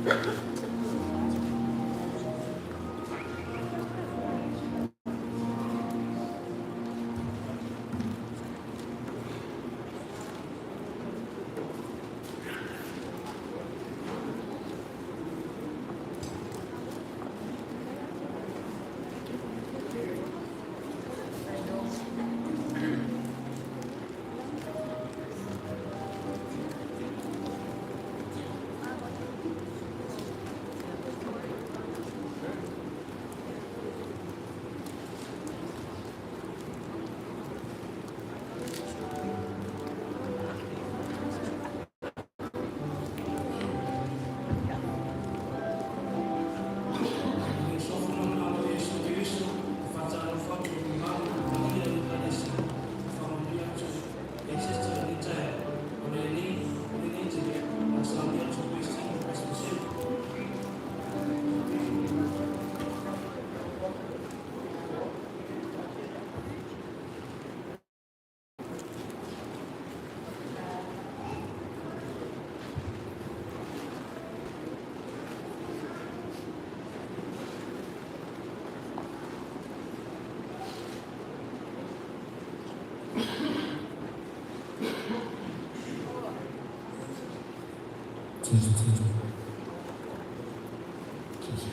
I le Suafa ma le Agaga o Iesu Keriso, e faatalofa atu i le mamalu i le paia o le Ekalesia. E faamanuia atu ia sister i lenei taeao. O lenei te sauni atu Christine Presbyterian. Test, test. Test.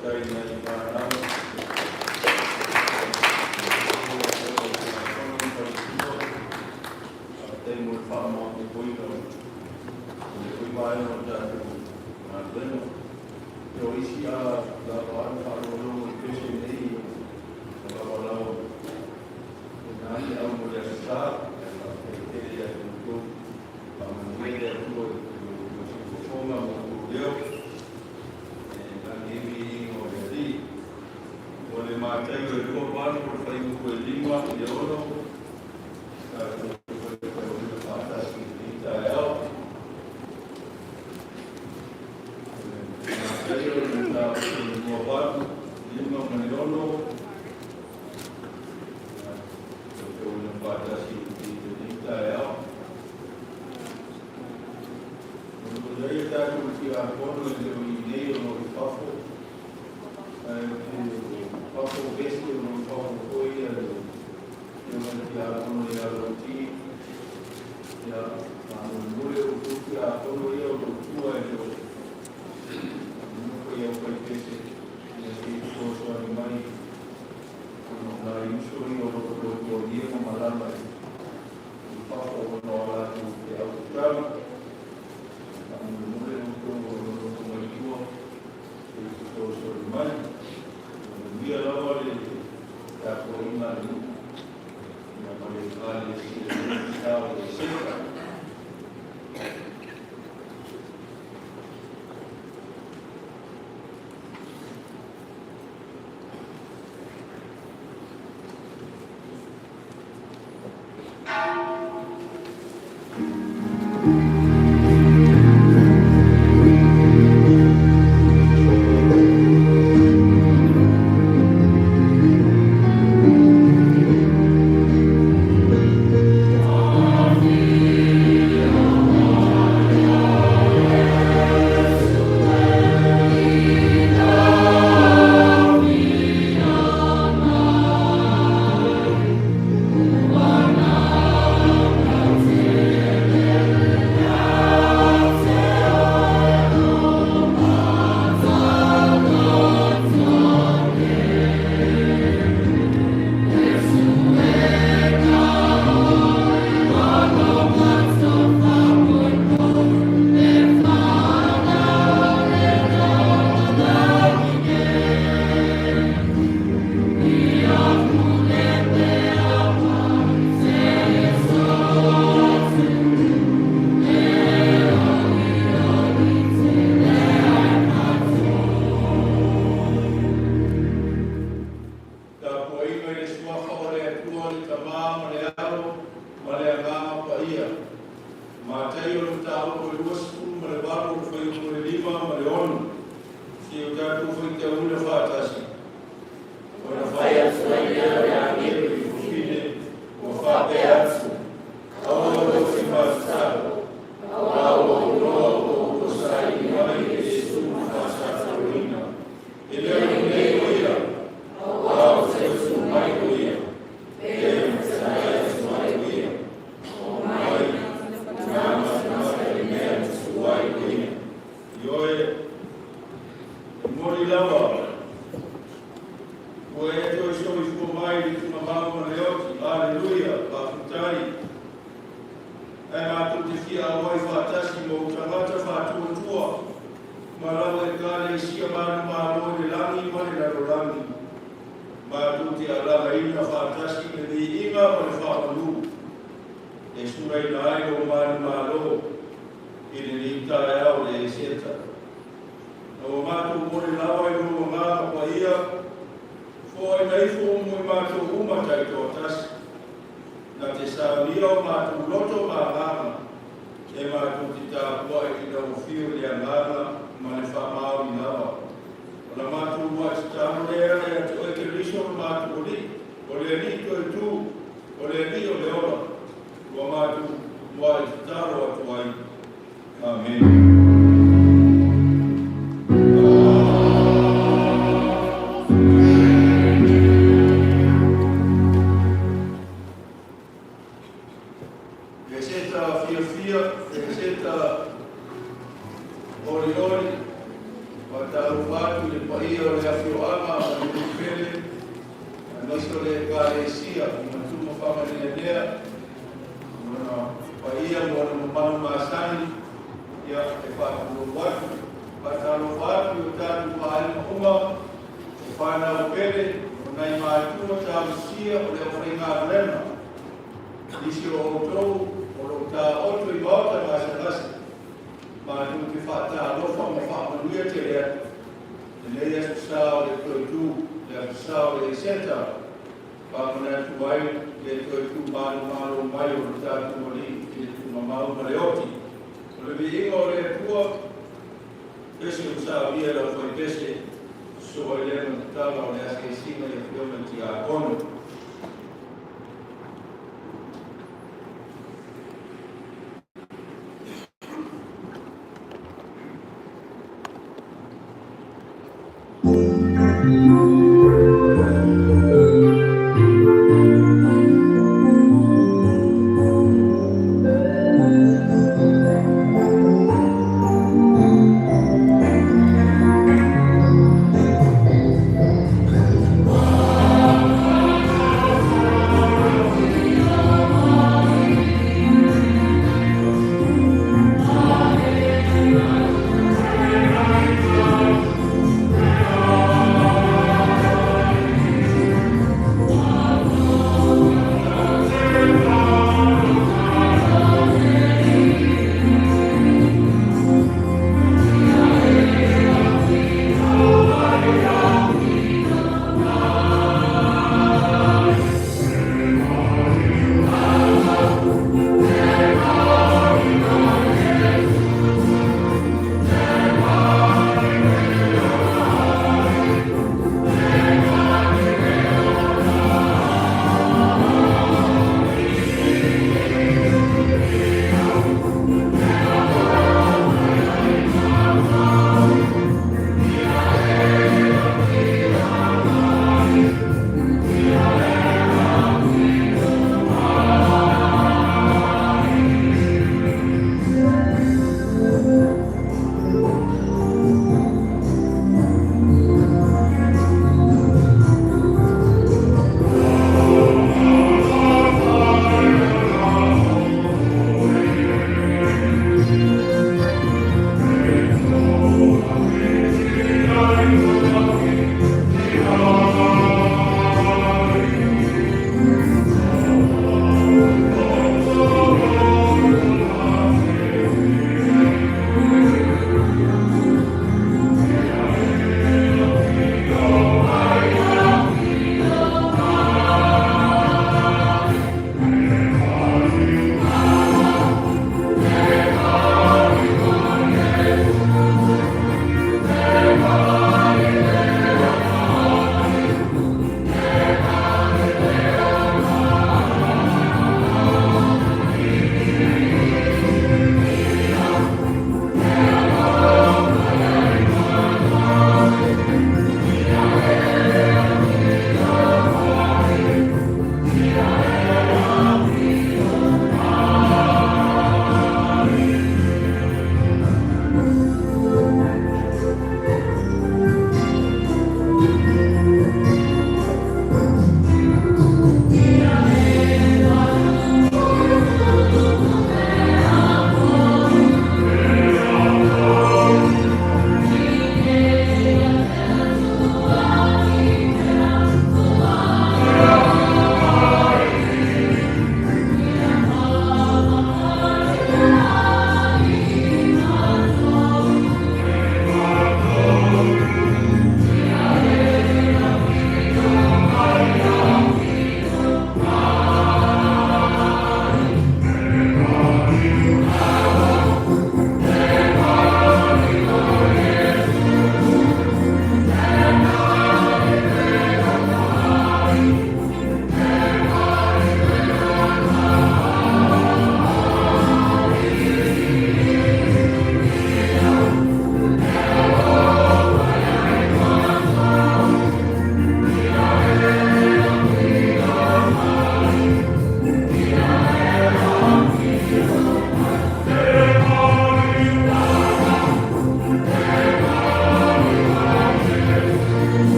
Faafetai i nai fanau. Faafetai mo le faamaopoopoina o lenei foi vaega o le tatou galuega. O isi a lava le faalogologo i pese nei o lava lena le au mo le Aso Sa. Ae faafetai tele ia te outou. Faamanuia le Atua i lo outou siufofoga ma outou leo e lagi ai le viiga o le Alii. O le Mataio e 28 o le fuaiupu e 5 i le 6, tatou faitauina faatasi i lenei taeao. O le Mataio le mataupu e 28, 5 ma le 6, faitauina faatasi i lenei taeao. O lo o i ai a tatou tiakono e le o i inei o lo o i fafo, ae ou te fafo vesi o lo o i fafo foi le afioga i le tiakono ia Lauti. Ia, faamolemole outou tiakono ia o lo o tua e le o nofo i aufaipese, ia se i fesoasoani mai ona o nai uso ia o lo o tuatuagia ma malaga i fafo ona o latou feau tatau. Faamolemole outou o lo o nofo mai tua, se i fesoasoani mai. Manuia lava le tapuaiga a le nuu ia ma le Ekalesia i le sa o le Eseta. Tapuaiga i le Suafa o le Atua le Tama ma le Alo ma le Agaga Paia. Mataio le mataupu e 28 o le fuaiupu e 5 ma le 6. Se i o tatou faitauina faatasi. Ona fai atu ai lea o le agelu i le fafine, ua faapea atu, Aua tou te matatalo, aua ua ou iloa ua outou saili mai e Iesu na faasataurina. E le o i inei o ia, aua ua toe tu mai o ia, e pei ona fetalai atu ai o ia. Omai, na matamata i le mea na tuu ai o ia. Ioe, e moni lava, ua e toe soifua mai i le tugamau ma le oti. Aleluia, faafetai. Ae matou te fia auai faatasi ma ou tagata faatuatua ma lau Ekalesia manumalo i le lagi ma le lalolagi. Matou te alagaina faatasi i le viiga ma le faamalu e sulaina ai lou manumalo i lenei taeao o le Eseta. Na ua matou moni lava i lou Agaga Paia, foaina ifo mo i matou uma taitoatasi, na te saunia o matou loto ma agaga, e matou te tapuai i lau afio i le agaga ma le faamaoni lava. O la matou uluai tatalo lea ia te oe Keriso lo matou Alii, o le Alii toe tu, o le Alii o le ola, ua matou uluai tatalo atu ai. Amene. Eseta fiafia, eseta olioli. Faatalofa atu i le paia o le afioaga ma le nuu pele, aemaise o le Ekalesia i matua ma faamaneanea, ona paia ma ona mamalu masani, ia e faatulou atu. Faatalofa atu i o tatou aiga uma, o fanau pele, o nai matua talosia o le aufaigaluega. Nisi o outou o lo o taoto i maota gasegase, matou te faatalofa ma faamanuia tele atu. Lenei aso sa o le toe tu, le aso sa o le Iseta, faamanatu ai le toe tu manumalo mai o le tatou Alii i le tuugamau ma le oti. O le viiga o le Atua, pese ua saunia e le aufaipese, sosoo ai lea ma tatala o le asiasiga i afioga i tiakono.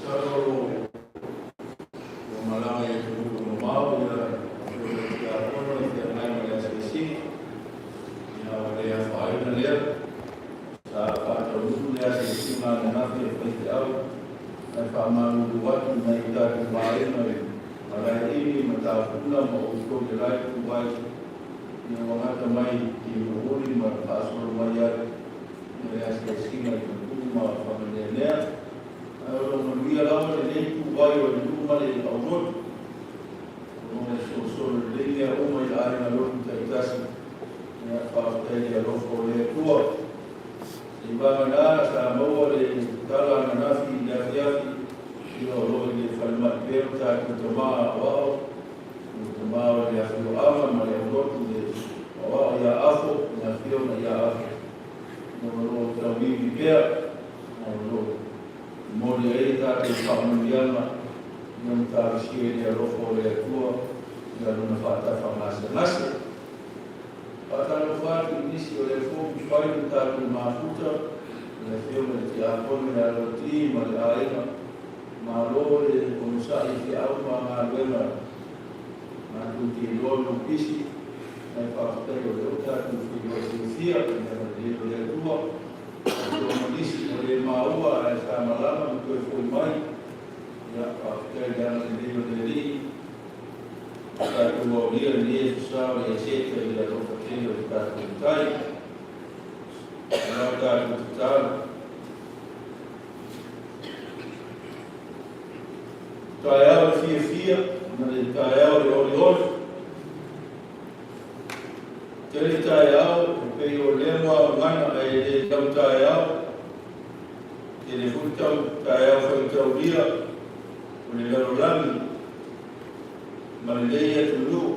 Masalo ua malaga i atunuu mamao ia afioga i Tiakono e feagai ma le asiasiga, ia ua le afaina lea. Sa faataunuu le asiasiga ananafi a faifeau, ae faamalulu atu i nai o tatou aiga i Malaeimi ma Tafuna ma outou i le la ituvai, ina ua gata mai i Nuuuli ma faasolo mai ai ia le asiasiga i Matutu ma Faganeanea. Ae o lo o manuia lava lenei ituvai o le nuu ma le aulotu, o lo o solosolo lelei mea uma i aiga lotu taitasi. Ia, faafetai i le alofa o le Atua. I vagana sa maua le tala ananafi i le afiafi, ia o lo o i le falemai pea lo tatou tama aoao, o le tama o le afioaga ma le aulotu le aoao ia Afo, le afioga ia Afo. Ia o lo o tauivi pea, ma o lo o momoli ai le tatou faamanuiaga, ia ma talosia i le alofa o le Atua, ia lona faatafagasegase. Faatalofa atu i nisi o lea foi ua fai lo tatou mafuta, le Afioga i le Tiakono ia Loti ma le aiga. Malo le onosai i feau ma galuega matou te iloa lou pisi, ae faafetai o lea ua tatou feiloai fiafia i le agalelei o le Atua. Outou ma nisi ua le maua ae sa malaga ma toe foi mai, ia faafetai i le agalelei o le Alii. Ua tatou aulia lenei aso sa o le Eseta i le alofa tele o le tatou Matai. Lau tatou tatalo. Taeao le fiafia ma le taeao le olioli. Tele taeao e pei o lea muaugana ae le lau taeao. Tele foi tau taeao faitaulia o le lalolagi ma lenei atunuu.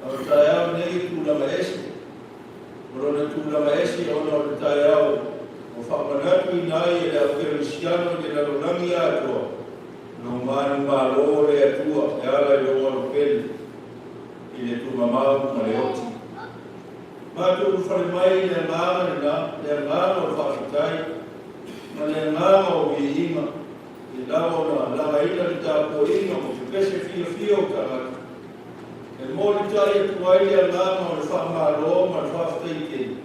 A o le taeao lenei e tulaga ese. O lona tulaga ese ona o le taeao ua faamanatuina ai e le au kerisiano i le lalolagi atoa lo manumalo o le Atua e ala i lou alopele i le tumamau ma le oti. Matou ulufale mai i le agaga lena, le agaga o le faafetai ma le agaga o viiga, e lava ona lagaina le tapuaiga ma pepese fiafia o tagata. E molitai atu ai le agaga o le faamalo ma le faafetai tele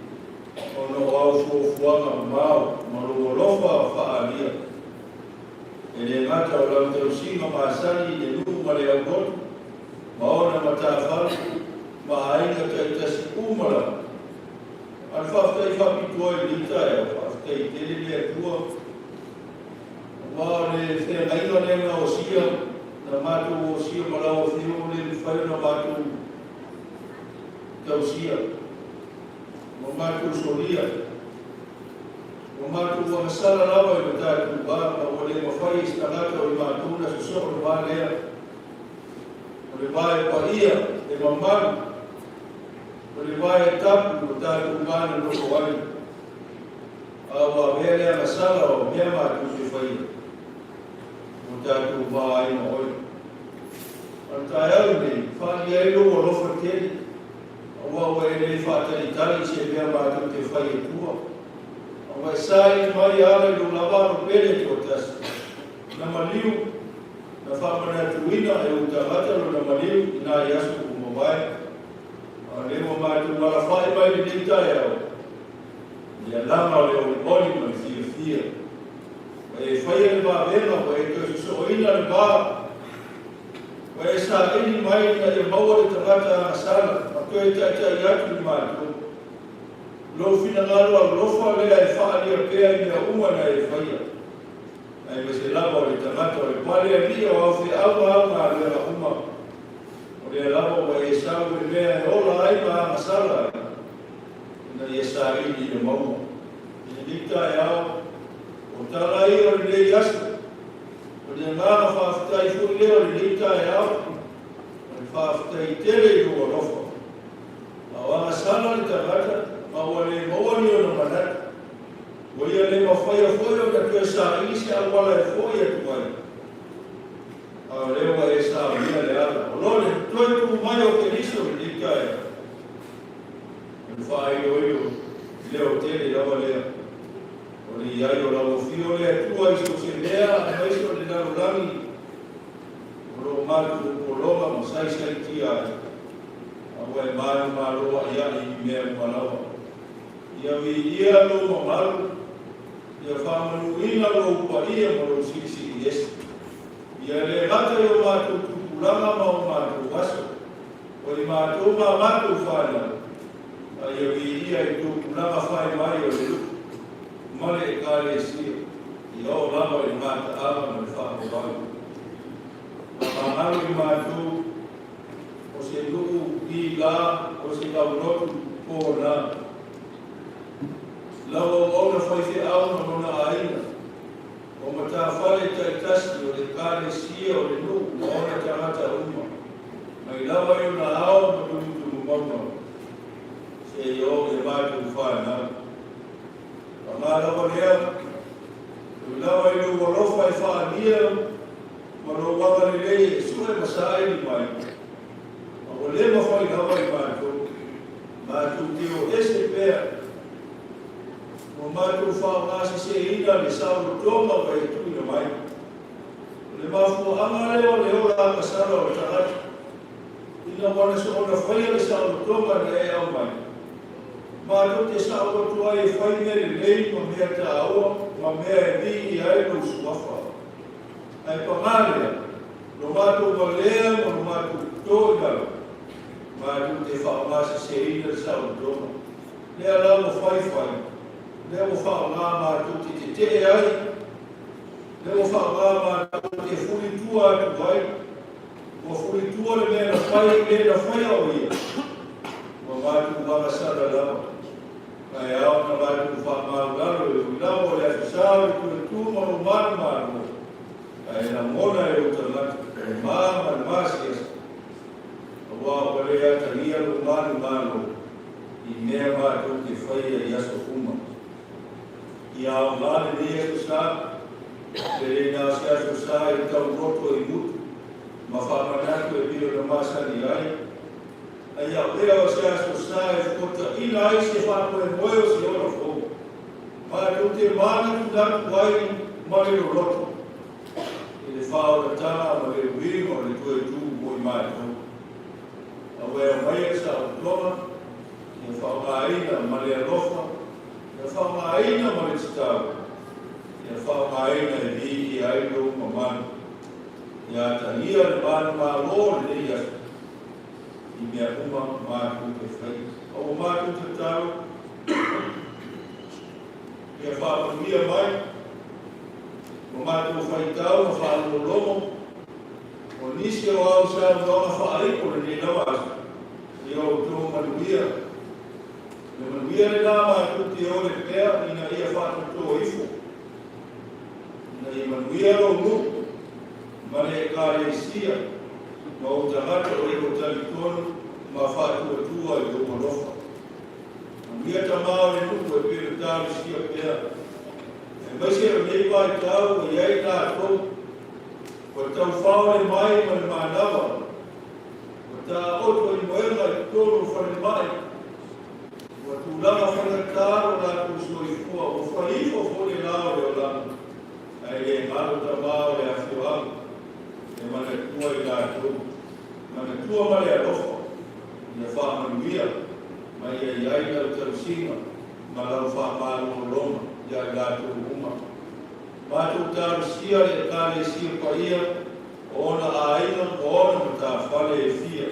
ona o au fuafuaga mamao ma lou alofa faaalia. E le gata o lau tausiga masani i le nuu ma le aulotu ma ona matafale ma aiga taitasi uma lava. A o le faafetai faapitoa i lenei taeao, faafetai tele le Atua aua o le feagaiga lea na osia, na matou osia ma lau Afioga ua le mafai ona matou tausia, ua matou solia, ua matou agasala lava i lo tatou va, ma ua le mafai e se tagata o i matou ona sosoo le va lea. O le va e paia, e mamalu, o le va e tapu lo tatou va nonofo ai. A ua avea le agasala o mea matou te faia, ua tatou va ai ma oe. A o le taeao lenei, faaalia ai lou alofa tele, aua ua e le faatalitali i se mea matou te fai atua, a ua e saili mai e ala i lou lava alo pele toatasi, na maliu, na faamanatuina e ou tagata lona maliu i nai aso ua mavae. A o lea ua matou alafai mai lenei taeao, i le alaga o le olioli ma le fiafia. Ua e faia le vavega, ua e toe sosooina le va, ua e saili mai ina ia maua le tagata agasala ma toe taitai atu i matou. Lou finagalo alofa lea e faaalia pea i mea uma na e faia, aemaise lava o le tagata o le pale alii o au feau ma au galuega uma. O lea lava ua e sau i le mea e ola ai ma agasala ai, ina ia saili i le mauga. I lenei taeao, o tala ia o lenei aso, o le agaga faafetai foi lea o lenei taeao, o le faafetai tele i lou alofa. A o agasala le tagata, ma ua le maua ni ona manatu, ua ia le mafaia foi ona toe saili se auala e foi atu ai. A o lea ua e saunia le ala o lo le toe tu mai o Keriso i lenei taeao. O le faailoilo leo tele lava lea. O le iai o lau afio le Atua i so o se mea aemaise o le lalolagi o lo o matou pologa ma saisaitia ai. A ua e manumalo a'ia'i i mea uma lava. Ia viia lou mamalu, ia faamanuina lou paia ma lou silisili ese. Ia le gata i o matou tupulaga ma o matou aso, o i matou ma matou fanau, a ia viia i tupulaga fai mai o le nuu ma le ekalesia, ia oo lava i le gataaga ma le faavavau. Faamagalo i matou o se nuu gigā o se laulotu pōnā. Lau auauna faifeau ma lona aiga, o matafale taitasi o le ekalesia o le nuu ma ona tagata uma, mai lava i ona ao ma tumutumu mauga, seia oo i a matou fanau. Paga lava lea, ui lava i lou alofa e faaalia ma lou agalelei e sue ma saili mai, a ua le mafai lava i matou, matou te o ese pea, ua matou faaaogaseseina le saolotoga ua e tuuina mai. O le mafuaaga lea o le ola agasala o le tagata, ina ua na soona faia le saolotoga na e aumai, matou te saoloto ai e fai mea lelei ma mea taua ma mea e viia ai lou suafa. Ae paga lea, lo matou valea ma lo matou toto i lalo, matou te faaaogaseseina le saolotoga. Lea la ua faifai, lea ua faaaoga matou te tetee ai, lea ua faaaoga matou te fulitua atu ai, ua fulitua le mea na fai i le na faia o ia, ua matou agasala lava. Ae ao ona matou faamaualalo e ui lava o le aso sa o le toe tu ma lou manumalo, ae lagona e ou tagata o le ma ma le masiasi, aua ua le atagia lou manumalo i mea matou te faia i aso uma. Ia aoga lenei aso sa, pe le na o se aso sa e tauloto i gutu ma faamanatu e pei ona masani ai, a ia avea o se aso sa e fuataina ai se faamoemoe o se ola fou, matou te manatunatu ai ma le loloto i le faaolataga ma le uiga o le toe tu mo i matou. A ua e aumaia le saolotoga, ia faaaogaina ma le alofa, ia faaaogaina ma le tatau, ia faaaogaina e viia ai lou mamalu. Ia atagia le manumalo o lenei aso i mea uma matou te faia. A ua matou tatalo, ia faamanuia mai ma matou faitau ma faalogologo o nisi o au saunoaga faaiko o lenei lava aso, ia outou manuia. Le manuia lenā matou te ole pea ina ia faatotoa ifo, ina ia manuia lou nuu ma le ekalesia ma ou tagata o lo o talitonu ma faatuatua i lou alofa. Manuia tamā o le nuu e pei ona talosia pea, aemaise o lenei vaitau ua i ai tatou ua taufaole mai ma le manava, ua taoto i moega i totonu o falemai, ua tulaga faigata lo latou soifua, ua fai ifo foi le la o le olaga, ae le galo tamā o le afioaga e manatua i latou, manatua ma le alofa, ia faamanuia ma ia i ai lau tausiga ma lau faamalologa iā i latou uma. Matou talosia le Ekalesia paia o ona aiga ma ona matafale e fia.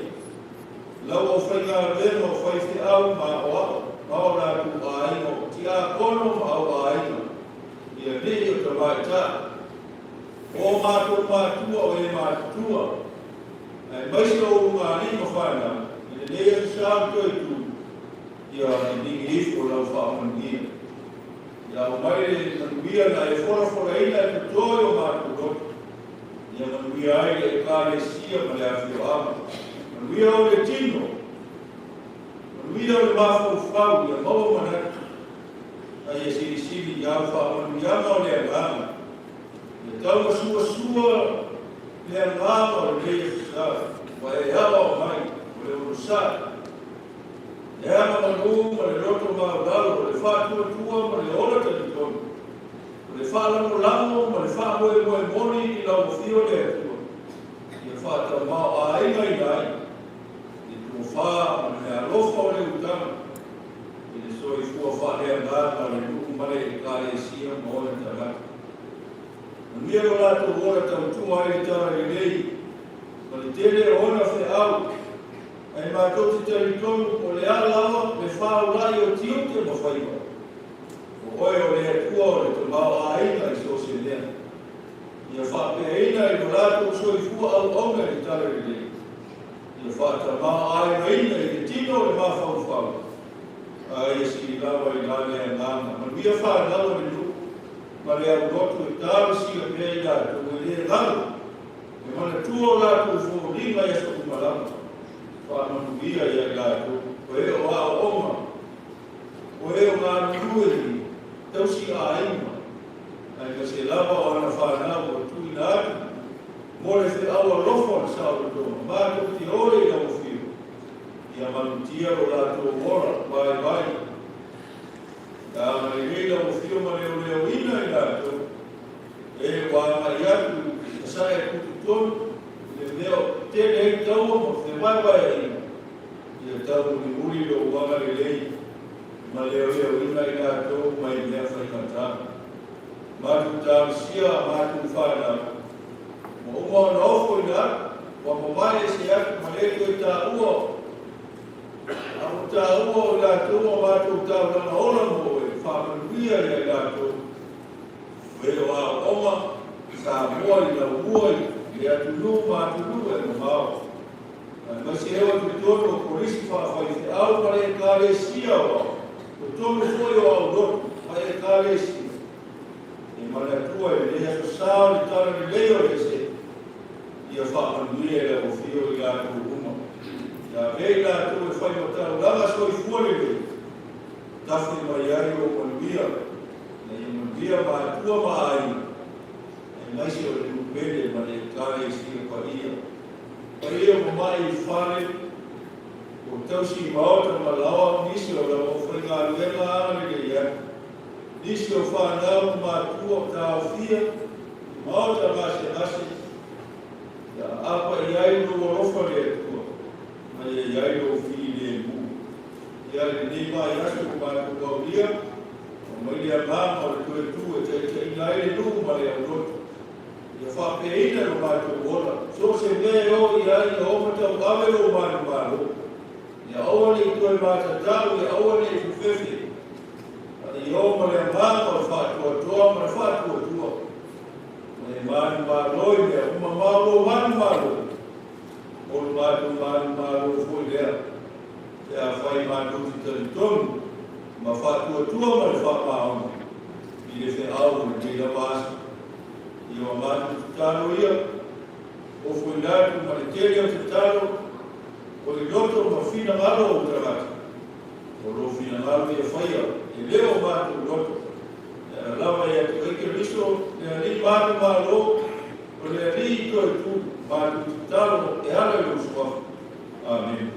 Lau aufaigaluega o faifeau ma aoao ma o latou aiga o tiakono ma auaiga i alii o tamaitai, o matou matua o e matutua, aemaise o ulugalii ma fanau, i lenei aso sa o toe tu, ia liligi ifo lau faamanuia. Ia aumai le manuia na e folafolaina e totoe o matou loto, ia manuia ai le ekalesia ma le afioaga. Manuia o le tino, manuia o le mafaufau, ia maua manatu, a ia silisili i au faamanuiaga o le agaga. Ia taumasuasua le agaga o lenei aso sa, ua e aoao mai o le onosai, le agamalu ma le loto maualalo, o le faatuatua ma le ola talitonu. O le faalagolago ma le faamoemoe moni i lau afio le Atua, ia faatamaoaigaina ai le tofa ma le meaalofa o le utaga i le soifua faaleagaga o le nuu ma le Ekalesia ma ona tagata. Manuia lo latou ola tautua ai le talalelei ma le tele o ona feau, ae matou te talitonu o le a lava le faaulai o tiute ma faiva, o oe o le Atua o le tamaoaiga i so o se mea. Ia faapeaina i lo latou soifua auauna i le talalelei, ia faatamaoaigaina i le tino o le mafaufau, a ia sili lava i la le agaga. Manuia fanau a le nuu ma le aulotu e talosia pea i latou e le galo e manatua o latou foliga i aso uma lava. Faamanuia ia i latou, o e o aooga, o e o galulue i tausi aiga, aemaise lava o ana fanau ua tuuina atu mo le feau alofa o le saolotoga. Matou te ole i lau afio, ia malutia lo latou ola vaivai. Ia agalelei lau afio ma leoleoina i latou e ua agai atu i sasae tutotonu i le mea o tele ai taua ma fevaevaeaiga. Ia taumulimuli lou agalelei ma leoleoina i latou mai mea faigata. Matou talosia a matou fanau ua uma ona ofoina atu, ua mavae ese atu ma le toe taua, a ua taua o i latou a matou taulaga ola mo oe. Faamanuia ia i latou o e o aooga Samoa i laumua i le atunuu ma atunuu e mamao, aemaise eo i totonu o kolisi faafaifeau ma le Ekalesia o totonu foi o aulotu ma Ekalesia. E manatua i lenei aso sa o le talalelei o le ese, ia faamanuia i lau afio i latou uma. Ia avea i latou e fai ma taulaga soifua lelei, tafe mai ai o manuia, na ia manuia matua ma aiga, aemaise o le nuu pele ma le Ekalesia paia. Paia mamae i fale o tausi maota ma laoa, nisi o lau aufaigaluega agalelei atu, nisi o fanau ma matua o taofia i maota gasegase, ia aapa i ai lou alofa le Atua, ma ia i ai lou filemu. Ia lenei vaiaso ua matou aulia, aumai le agaga o le toe tu e taitaiina ai le nuu ma le aulotu. Ia faapeaina lo matou ola, so o se mea e o i ai, ia o matauave lou manumalo. Ia aua ne i toe matatau, ia aua ne i fefefe, a ia o ma le agaga o le faatoatoa ma le faatuatua, ma e manumalo i mea uma, ma o lou manumalo, o lo matou manumalo foi lea, pe afai matou te talitonu ma faatuatua ma le faamaoni i le feau o lenei lava aso. Ia o matou tatalo ia, ofoina atu ma le tele o tatalo, o i loto ma finagalo o tagata, o lou finagalo ia faia, e le o matou loto. E ala lava ia te oe Keriso, le Alii manumalo, o le Alii toe tu, matou tatalo e ala i lou suafa. Amene.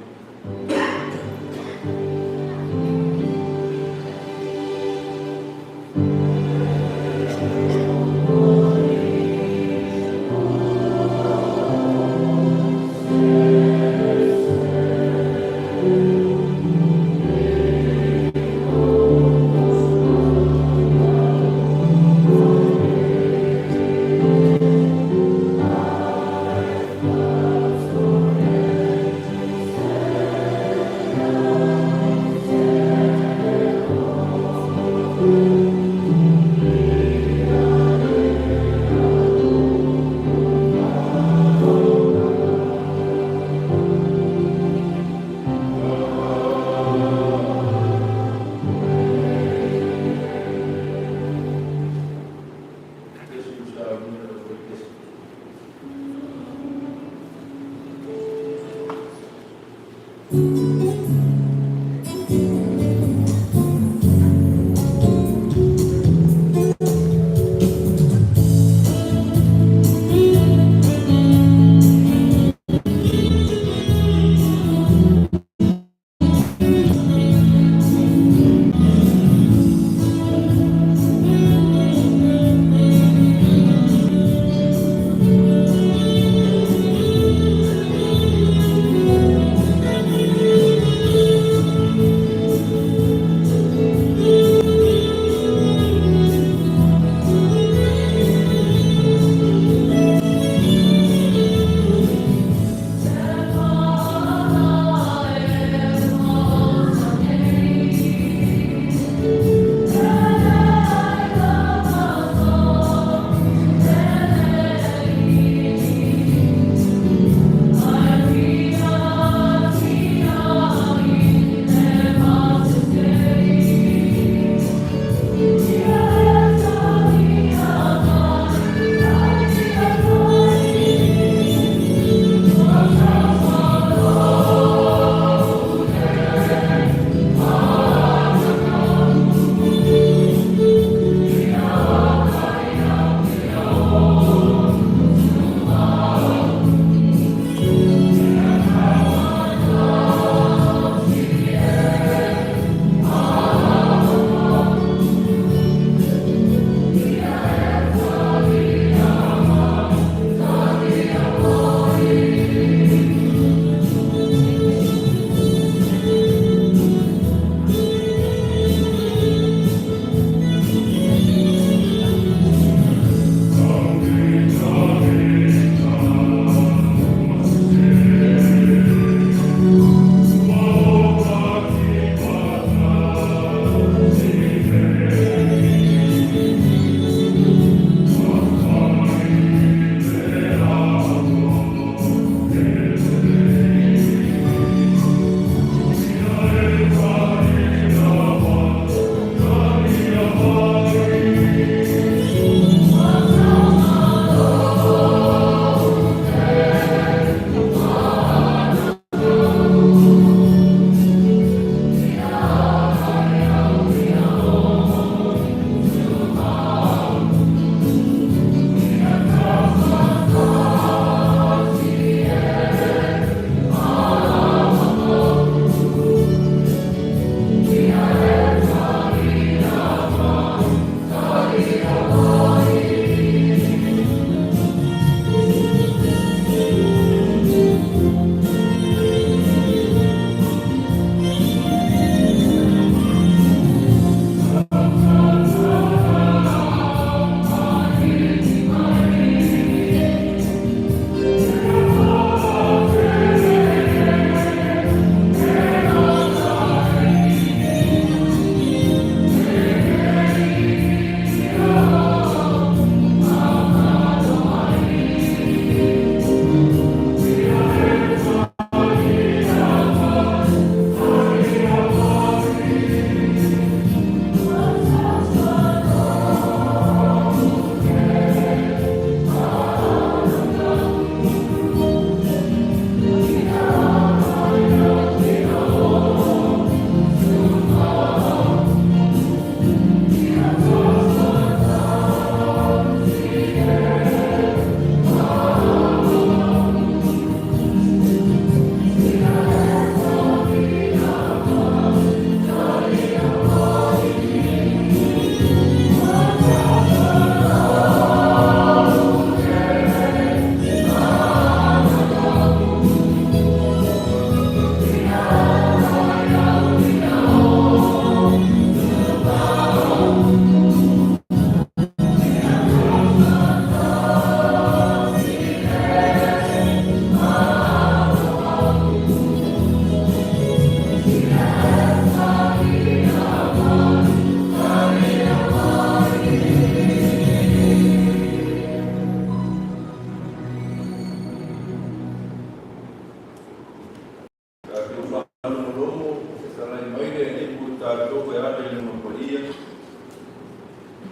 alofa e ala i le mapaia.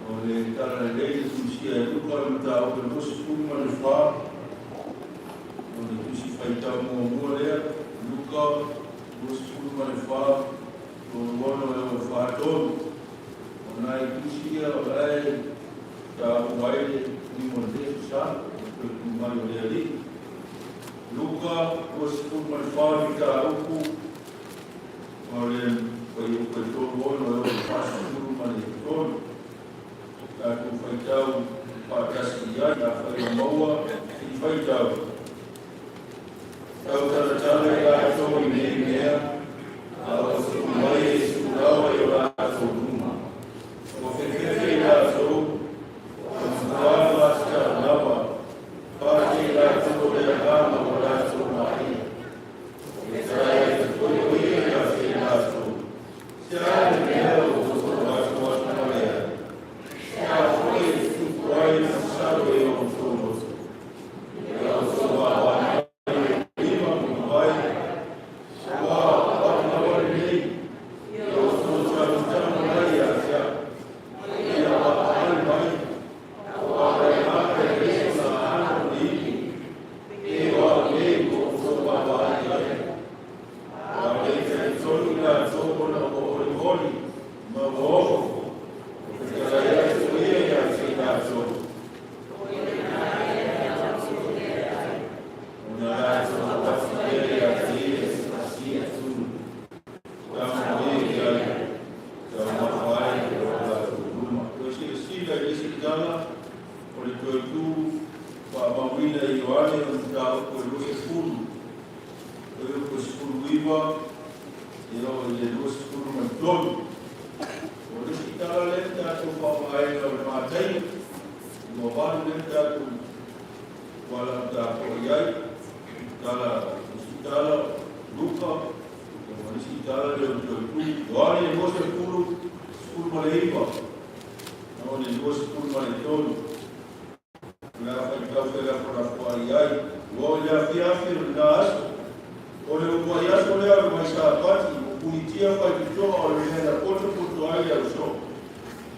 O le tala lelei le tusia e Luka le mataupu e 24. O le tusi faitau muamua lea, Luka 24, 36 e oo i le 43. O nai tusi ia o la e taua ai le uiga o lenei Aso Sa, o le toe tu mai o le Alii. Luka 24 mataupu o le fuaiupu e 36 e oo i le 43. Tatou faitau faatasi i ai, afai o maua i faitau. Tautalatala i latou i nei mea, a o tupu mai Iesu lava i o latou luma. Ua fefefe i latou, ua matua matatau lava, faatea i latou o le agaga ua latou maia. Peitai atu foi o ia ia te i latou, se a le mea ua outou atuatu mai ai? Se a foi e tutupu ai le masalo i o outou loto? Ia outou vaavaai mai i ou lima ma mavae, ua o au lava lenei, ia outou tagutagu mai ia te au. Ia vaavaai mai, aua o le agaga e leai sona ano ma ni ivi, e pei o au nei ua outou vaavaai ai. A o le i talitonu i latou ona ua olioli ma ua ofo, o fetalai atu o ia ia te i latou. Ona latou o atu lea ia te ia e asia tulu. Tama o ia i ai, taumafa ai o latou luma. Toe silasila i le isi tala o le toe tu faamauina e Ioane o le mataupu e 20. Fuaiupu e 19 e oo i le 23. O le isi tala lea na tatou faaaogaina o le Mataio, 28 lea na tatou wala tapo i ai. Tala, isi tala, Luka, o isi tala le o le toe tu. Ioane 20, 19. O le 23. O le a faitau felafolafoai ai. Ua o le afiafi o lena aso. O le uluai aso lea o le Vaisapati, ua puitia faitotoa o le mea na potopoto ai le ausoo.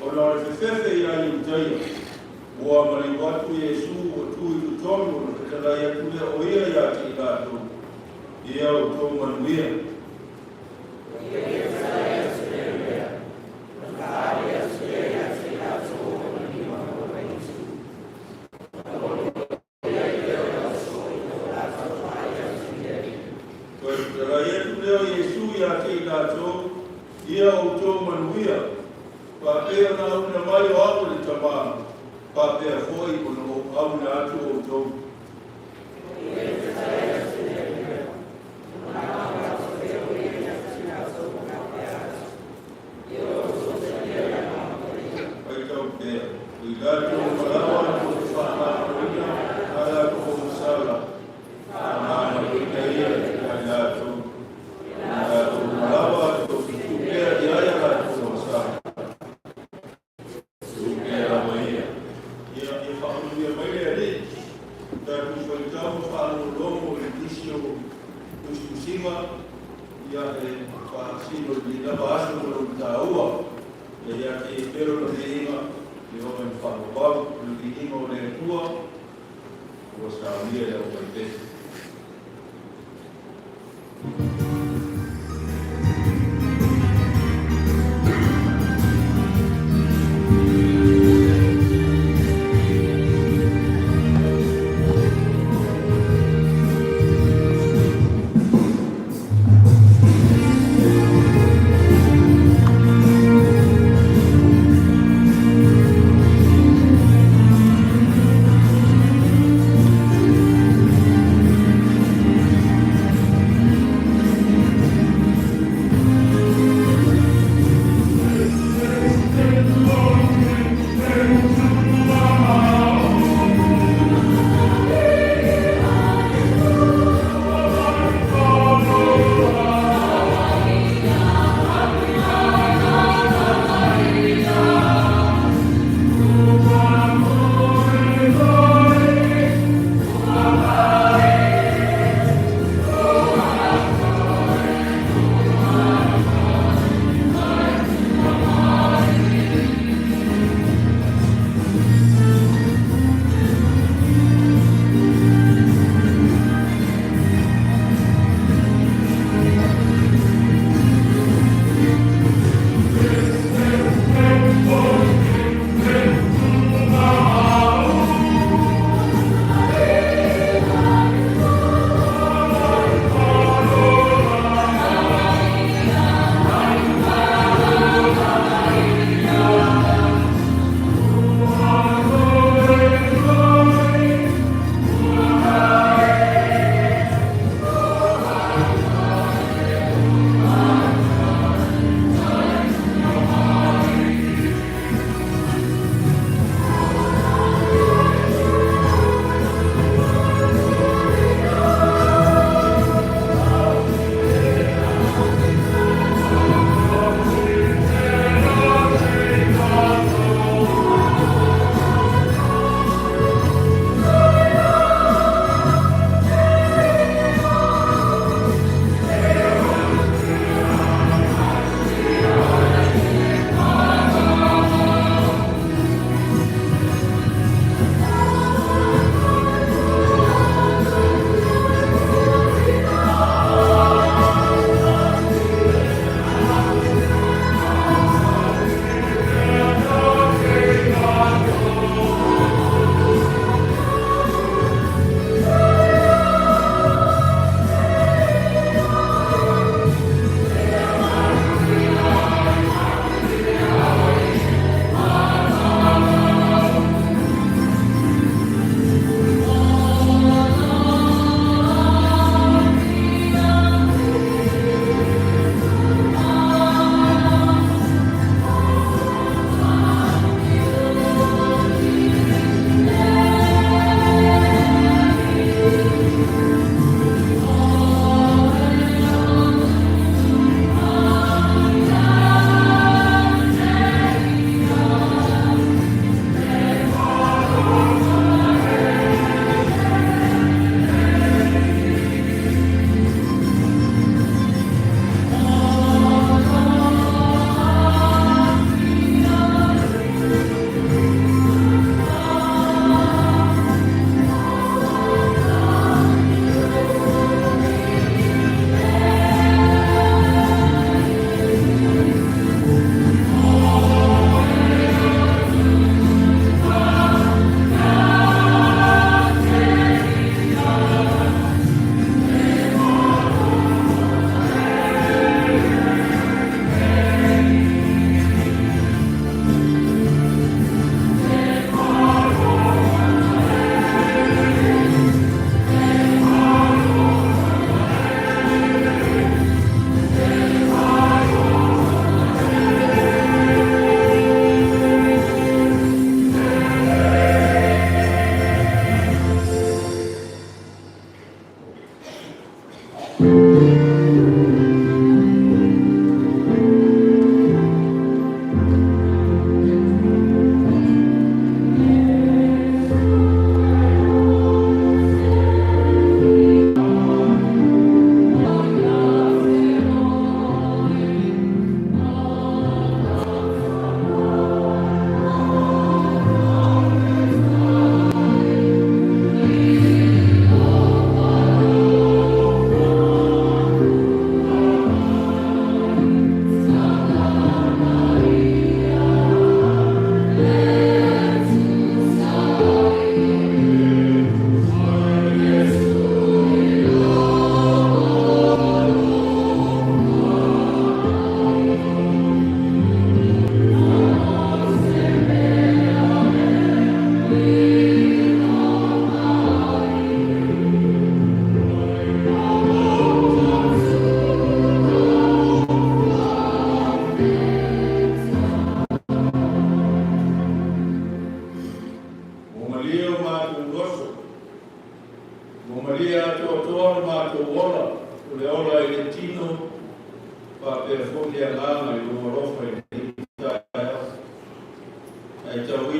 Ona o le fefefe ia Iutaia, ua maliu atu Iesu ua tu i totonu ona fetalai atu lea o ia ia te i latou, Ia outou manuia. Toe fetalai atu lea o Iesu ia te i latou, Ia outou manuia. Faapea ona auina mai o au e le Tamā, faapea foi ona ou auina atu outou. Faitau pea. O i latou malawa atu o te faamagaloina a latou agasala, faamagaloina ia ia i latou. O i latou malawa atu o te tuu pea i ai a latou agasala, tuu pea lava ia. Ia, ia faamanuia mai le Alii. Tatou faitau ma faalogologo i nisi o tusitusiga ia e faasino i lenei lava aso ma lona taua. Ia ia te ia pea lona viiga, e oo mai i le faavavau, o le viiga o le Atua ua saunia e le aufaipesu.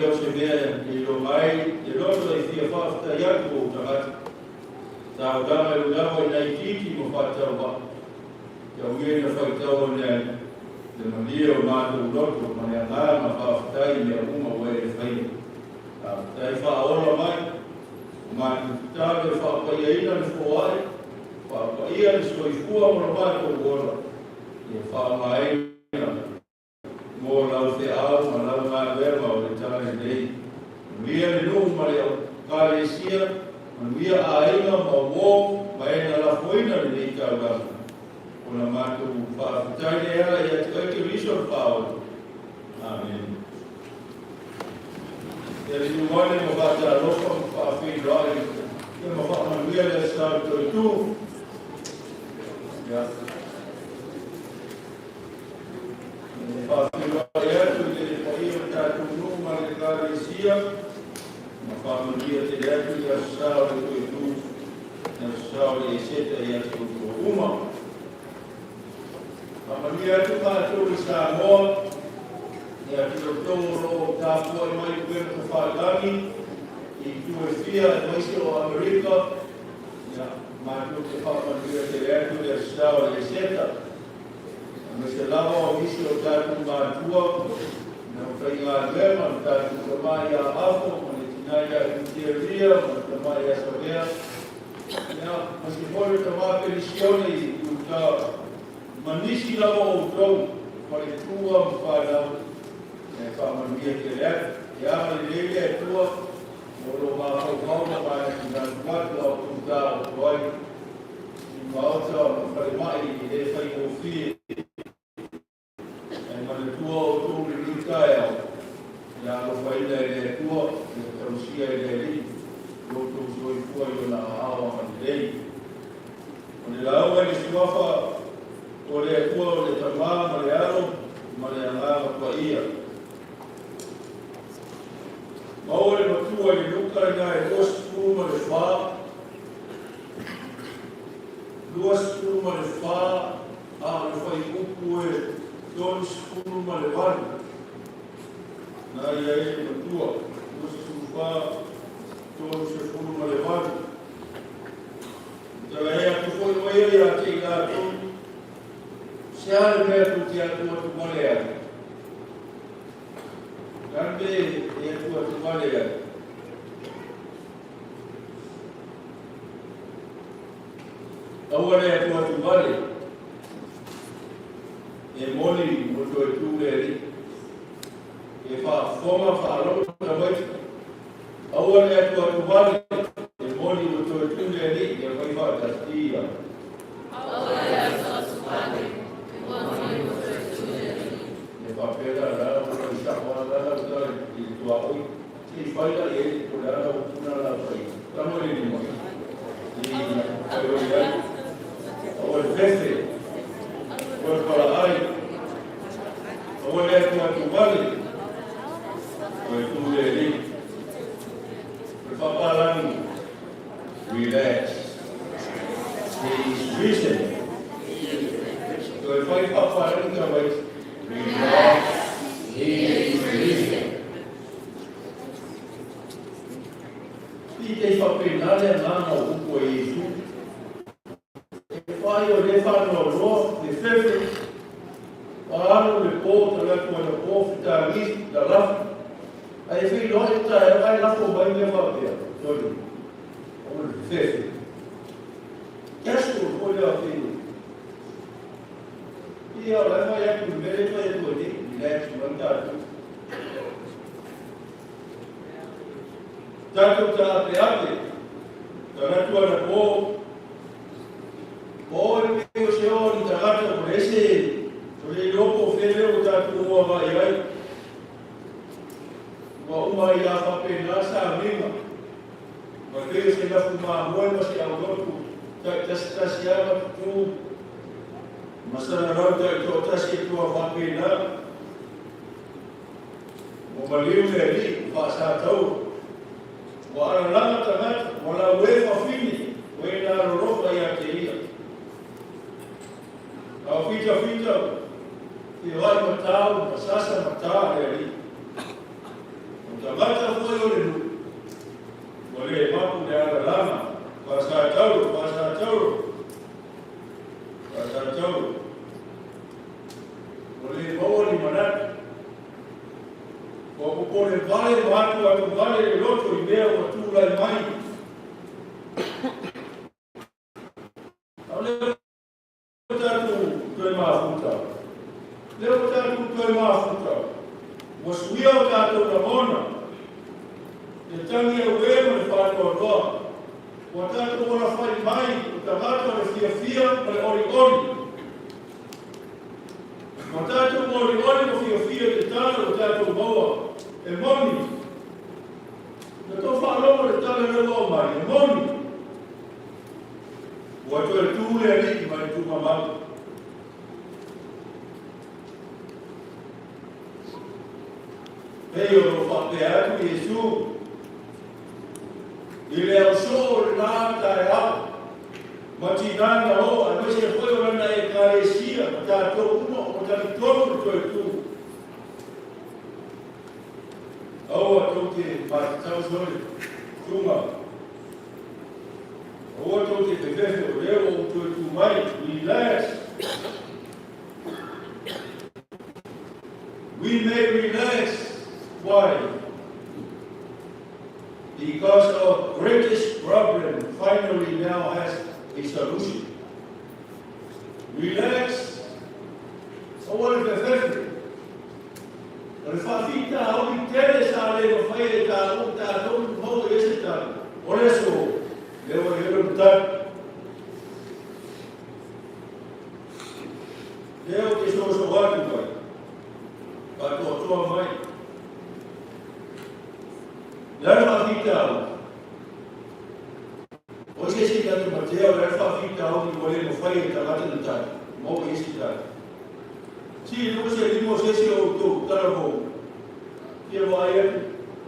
lea o se mea e iloga ai le loto e fia faafetai atu ou tagata. Taulaga i le lava i nai titi ma faatauvaa. Tau ia ina faitau ane ai le malie o matou loto ma le agaga faafetai i mea uma ua e faia. Faafetai faaola mai. O matou tatalo e faapaiaina le foai, faapaia le soifua ma lo matou ola, ia faaaogaina mo lau feau ma lau galuega o le Talalelei. Manuia le nuu ma le Ekalesia, manuia aiga ma uo ma e na lafoina lenei taulaga. O la matou faafetai lea e ala ia te Oe Keriso le Faaola. Amene. Ia liliu ane ma faatalofa ma faafeiloai ia ma faamanuia le Aso Sa o le Toetū. Ia. E faafeiloai atu i le paia o le tatou nuu ma le Ekalesia ma faamanuia tele atu i le Aso Sa o le Toetū, le Aso Sa o le Eseta ia te outou uma. Faamanuia atu matou i Samoa ia te outou o lo o tapuai mai i upega tafailagi i itu e fia aemaise o Amerika. Ia, matou te faamanuia tele atu i le Aso Sa o le Eseta. Aemaise lava o nisi o tatou matua na faigaluega, le tatou tama ia Afo ma le tina ia Luteria ma le tama ia Savea. Ia, ma se foi le tama Pelisione i uta ma nisi lava o outou faletua ma fanau e faamanuia tele atu. Ia agalelei le Atua o lo mafaufau ma manatunatu a outou taoto ai i maota ma falemai e le faigofie. Ae manatua outou lenei taeao, ia alofaina e le Atua, ia tausia e le Alii lo outou soifua i ona aao agalelei. O le lauga i le suafa o le Atua o le Tama ma le Alo ma le Agaga Paia. Maua le matua i le Luka ina e 24, 24 a o le fuaiupu e 38. Na ia ai le matua, 24, 38. Talae atu foi o ia ia te i latou, se a le mea tou te atu atu vale ai? Le a le mea e atu atu vale ai? Aua le atuatu vale, e moni ua toe tū le Alii. E faafofoga faalogo tamaiti. Aua le atuatu vale, e moni ua toe tū le Alii, ia fai faatasi ia. Aua le atuatu vale, e moni ua toe tū le Alii. E faapea la la ua fai sao lava la lau tala i le tuaoi. Se i fai la i ai po o le a lau puna la fai. Tama le lima. I fai oi ai. Aua le fefe. Aua le palaai. Aua le atuatu vale. Toe tu le Alii. O le faapalagi. Relax. He is risen. Toe fai faapalagi tamaiti. Relax. He is risen. I te faapena le agaga o upu a Iesu. E whai o le whanoa le fefe, alo le pō, talatu ana pō, whitāgi, la lafu. Ai e whiloa e tae, ai lafo mai mea whapea. Tolu. O le fefe. Casual foi lea whiro. Ia, lai whai atu, mele whai atu e nei, relax, mai tātou. Tatou taapeape, tagatu ana po, po le pei o se o ni tagata o le ese, o le iloa po o fea lea ua tatou o agai ai. Ua uma ai a faapena sauniga, ma pei o se lafu mamoe ma se aulotu, taitasitasi lava ma tutū, ma salalau taitoatasi atu a faapena. Ua maliu le Alii, ua faasataua, ua alalaga tagata, ua laue fafine, ua e na alolofa ia te ia. A o fitafita, feoai matau, ma sasa matā le Alii. O tagata. foi o le nuu, ua le mapu le alalaga, Faasatauro, Faasatauro, Faasatauro. Ua le maua ni manatu. Ua popole vale ma atuatu vale le loto i mea ua tulai mai. A o lea ua tatou toe mafuta, lea ua tatou toe mafuta, ua suia o tatou lagona, le tagi auē ma le faanoanoa, ua tatou alafai mai o tagata o le fiafia ma le olioli. Ua tatou olioli ma fiafia i le tala ua tatou maua, e moni. Na tou faalogo i le tala lea ua aumai, e moni. Ua toe tu le alii mai le tuugamau. Pei o lo o faapea atu Iesu i le ausoo o lena taeao ma tinā na oo aemaise foi o lana Ekalesia ma tatou uma ua talitonu le toe tu. Aua tou te matatau sole, Suga. Aua tou te fefefe o lea ua ou toe tu mai. Relax. We may relax. Why? Because our greatest problem finally now has a solution. Relax. Aua le fefefe. O le faafitauli tele sa le mafai e tatou maua i ai se tali, o le aso, lea ua i ai lona tali. Lea ou te soso atu ai, faatoatoa mai. Le a le faafitauli? O se isi na te matea o le a le faafitauli ua le mafai e tagata na tali, maua i ai se tali. Si lua se lima o se isi o outou talavou, fia vaai atu,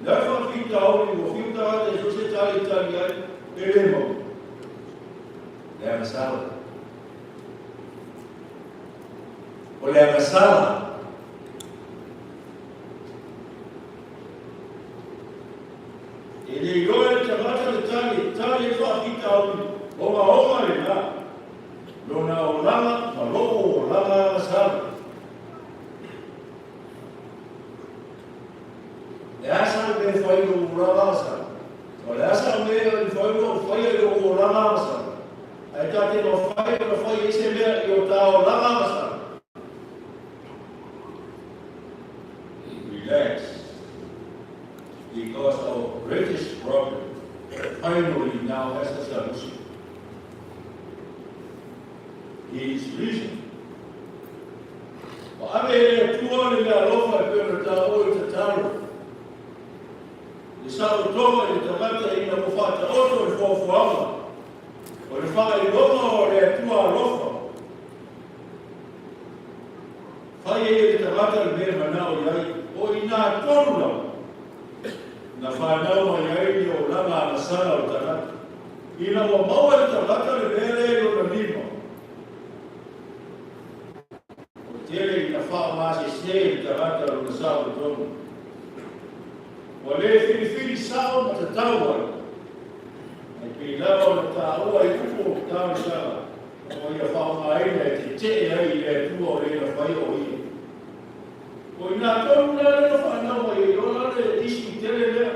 le a le faafitauli ua fiu tagata e so se tali e tali ai, e le maua. Le agasala. O le agasala. E le iloa e le tagata le tali e tali ai le faafitauli, ogaoga lena, lona olaga ma lou olaga agasala. Le a sa mea e fai i lou olaga agasala? O le a sa mea e fai lou faia i lou olaga agasala? Ae ta te mafai ona fai ai se mea i o ta olaga agasala? Relax. Because our greatest problem finally now has a solution. He is risen. Ua ave e le Atua le mea alofa e pei ona taua i tatalo. Le saotoga i le tagata ina ua faataoto le foafoaga o le faailoga o le Atua alofa. Fai ai e le tagata le mea e manao i ai, o i ina tonu lava na fanau mai ai le olaga agasala o le tagata. Ina ua maua e le tagata le mea lea i lona lima, ua tele ina faaogasese le tagata lona saolotoga. Ua le filifili sao ma tatau ai, ae pei lava ona taua i upu o talosaga ua ia faaaogaina e tetee ai i le Atua o le na faia o ia. O ina tonu la lea na fanau mai ai, ola le isi tele lea.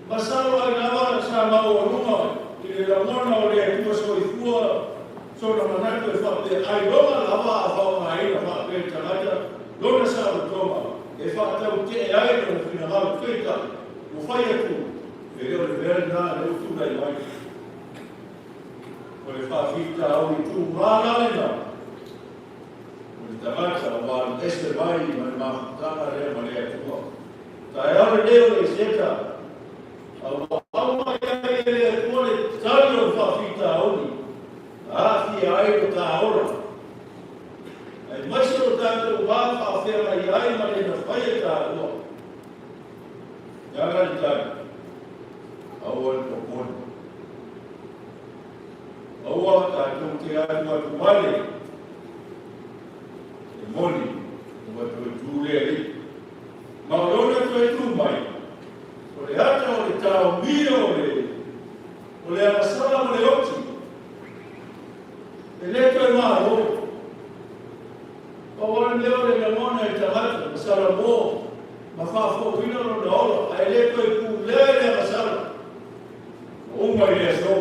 Masalo ai lava sa maualuga i le lagona o le Atua soifua sona manatu e faapea, ailoga lava a faaaogaina faapea le tagata lona saolotoga e faatautee ai lona finagalo. Peitai, ua fai atu, e le o le mea lena lea ua tulai mai. O le faafitauli tugā la lena o le tagata ua alu ese mai ma le mafutaga lea ma le Atua. Taeao lenei o le Iseta, a ua aumai ai e le Atua le tali o le faafitauli, na aafia ai lo ta ola, aemaise o tatou va faafeagai ai ma le na fai e taua. E ala le tali, aua le popole. Aua tatou te atuatu vale, e moni, ua toe tu le alii. faafouina lona ola, ae le toe pulea i le agasala. Ua uma i le aso.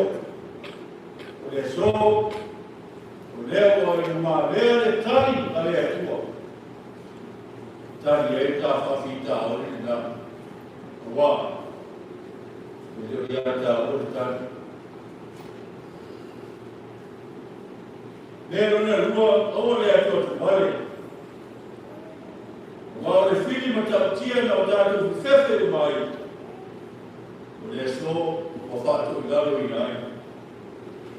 O le aso, o lea ua i lumamea le tali a le Atua. Tali ai le ta faafitauli lena. Aua, e le o ia taua le tali. Mea lona lua, aua le atuatuvale. Aua o le fili matautia na o tatou fefefe uma ai, o le aso ua faatoilaloina ai.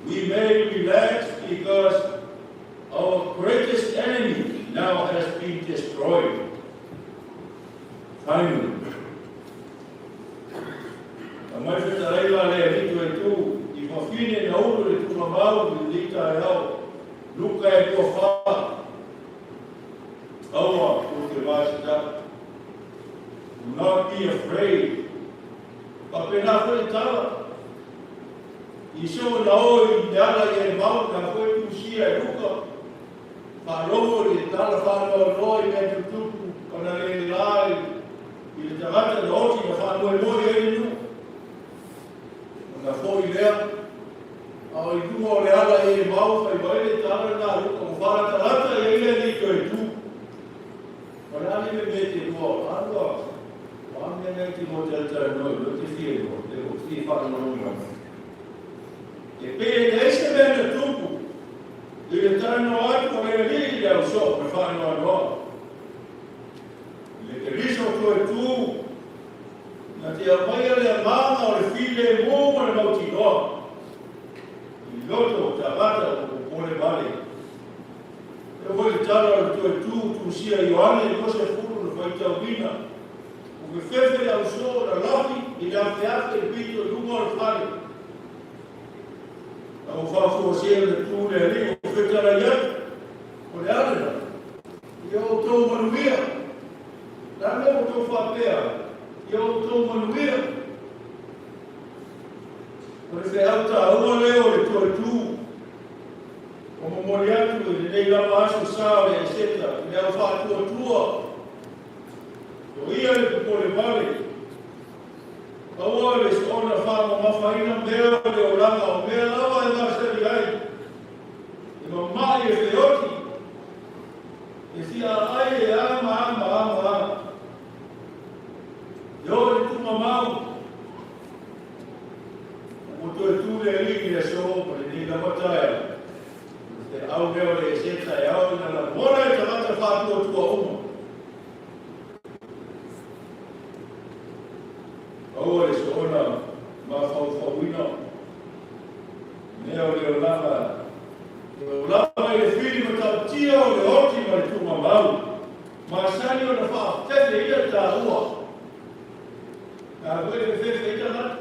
We may relax because our greatest enemy now has been destroyed. Finally. Aumai fetalaiga a le Alii toe tu i fafine na ulu i le tuugamau i lenei taeao. Luka e 24. Aua tou te masitau. Do not be afraid. Faapena foi le tala. I so na o i le ala i Emau, na foi tusia e Luka. Faalogo i le tala faanoanoa i mea tutupu, ona le la i le tagata na oti na faamoemoe i ai le nuu. Ona foi lea, a o i luga o le ala i Emau, fai mai le tala lena a Luka, ua faalatalata i ai le Alii toe tu. O le a le mea e te lua o alua, o a mea nei te lua talatalanoa i lua te fia lua, le o te fia faalogologo mai. E pei e leai se mea na tupu i le talanoa atu o le Alii i le ausoo ma le faanoanoa. I le Keriso toe tu, na te aumaia le agaga o le filemu ma le mautinoa i loto o tagata ua popole vale. E oo foi le tala o le toe tu tusia Ioane 20 na faitauina, ua fefefe le ausoo na lafi i le afeafe i le pito i luga o le fale. A ua faafuasea le tu le Alii ua fetalai atu, o le a lena? Ia outou manuia. O le a le mea ua outou faapea ai? Ia outou manuia. O le feau taua lea o le toe tu. Ua momoli atu i lenei lava aso sa o le Eseta i le au faatuatua. O ia le popole vale. Aua le soona faamamafaina mea o le olaga, o mea lava e masani ai. E mama'i e feoti, e fia aai e a ma a ma a ma a. E oo i le tuugamau, ua toe tu le Alii i le aso ma lenei lava taeao. O le feau lea o le Eseta e ao ina lagona e tagata faatuatua uma. Aua le soona mafaufauina mea o le olaga, le olaga i le fili matautia o le oti ma le tuugamau, masani ona faafefeina taua. Na foi e fefefe ai tagata.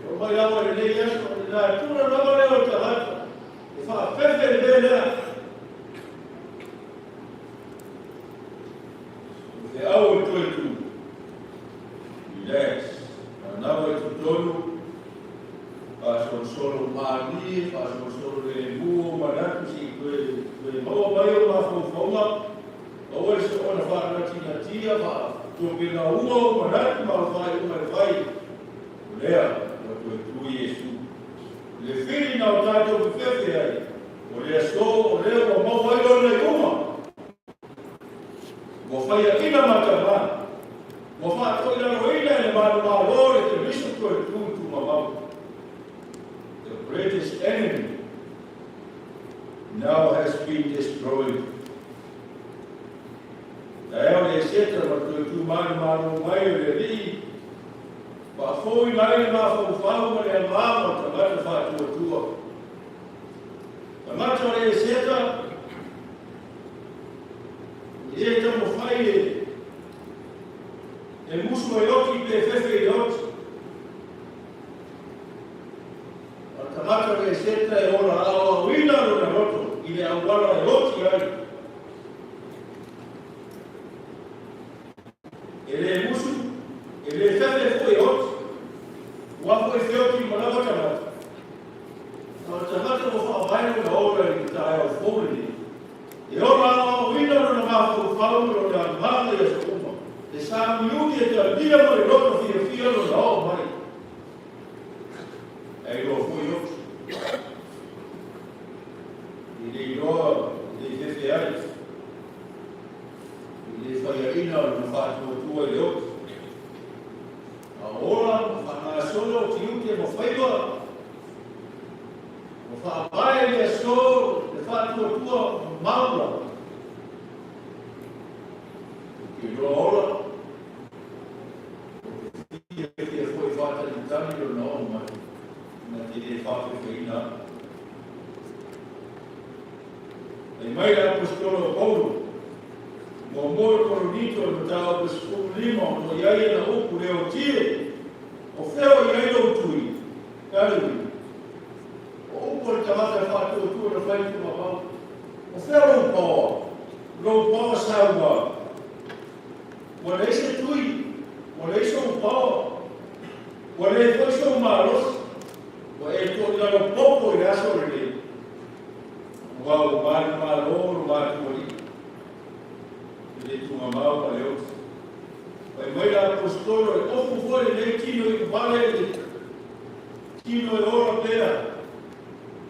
E oo mai lava i lenei aso, o le natura lava lea o le tagata, e faafefe le mea lea. O le feau o le toe tu. Relax. Manava i totonu, faasolosolo malie, faasolosolo lemu ou manatu se i toe, toe maua mai ou mafaufauga, aua le soona faanatinatia, faatopegaua ou manatu ma au faaiuga e fai. O lea ua toe tu Iesu. Le fili na o tatou fefefe ai, o le aso o lea ua maua ai lona iuga. Ua faiaina ma tama, ua faatoilaloina e le manumalo le Keriso toe tu tumamau. The greatest enemy now has been destroyed. Taeao le Eseta ma le toe tu manumalo mai o le Alii, faafoina ai le mafaufau ma le agaga o tagata faatuatua. Tagata o le Eseta, e le taumafai e musu e oti pe fefe i le oti. A o le tagata o le Eseta e ola aoaoina lona loto i le auala e oti ai. E le musu, e le fefe foi e oti. Ua foi feoti ma lava tagata. A o le tagata ua faavae lona ola i le taeao fou lenei. E ola aoaoina lona mafaufau ma lona agaga i aso uma. Le sagiugi e talia ma le loto fiafia lona oo mai. Ae iloa foi oti. E le iloa, e le fefe ai. E le faiaina o lona faatuatua i le oti. A ola ma faagasolo tiute ma faiva, ua faavae le aso le faatuatua mamao lava. Ou te iloa ola, ou te fiafia foi faatalitali lona oo mai, na te le faafefeina au. Fai mai le Aposetolo o Paulo, muamua i Korinito i le mataupu 15, o lo o i ai ana upu le otie, O fea o i ai lou tui? E alu i. O upu a le tagata e faatuatua na fai tuuamau. O fea lou paoa? Lou paoa saua. Ua leai se tui, ua leai sou paoa, ua leai foi sou malosi, ua e toilalo popo i le aso lenei. Aua ua manumalo lo matou Alii i le tuugamau ma le oti. Fai mai le Aposetolo, e ofu foi lenei tino i vale le tino e ola pea.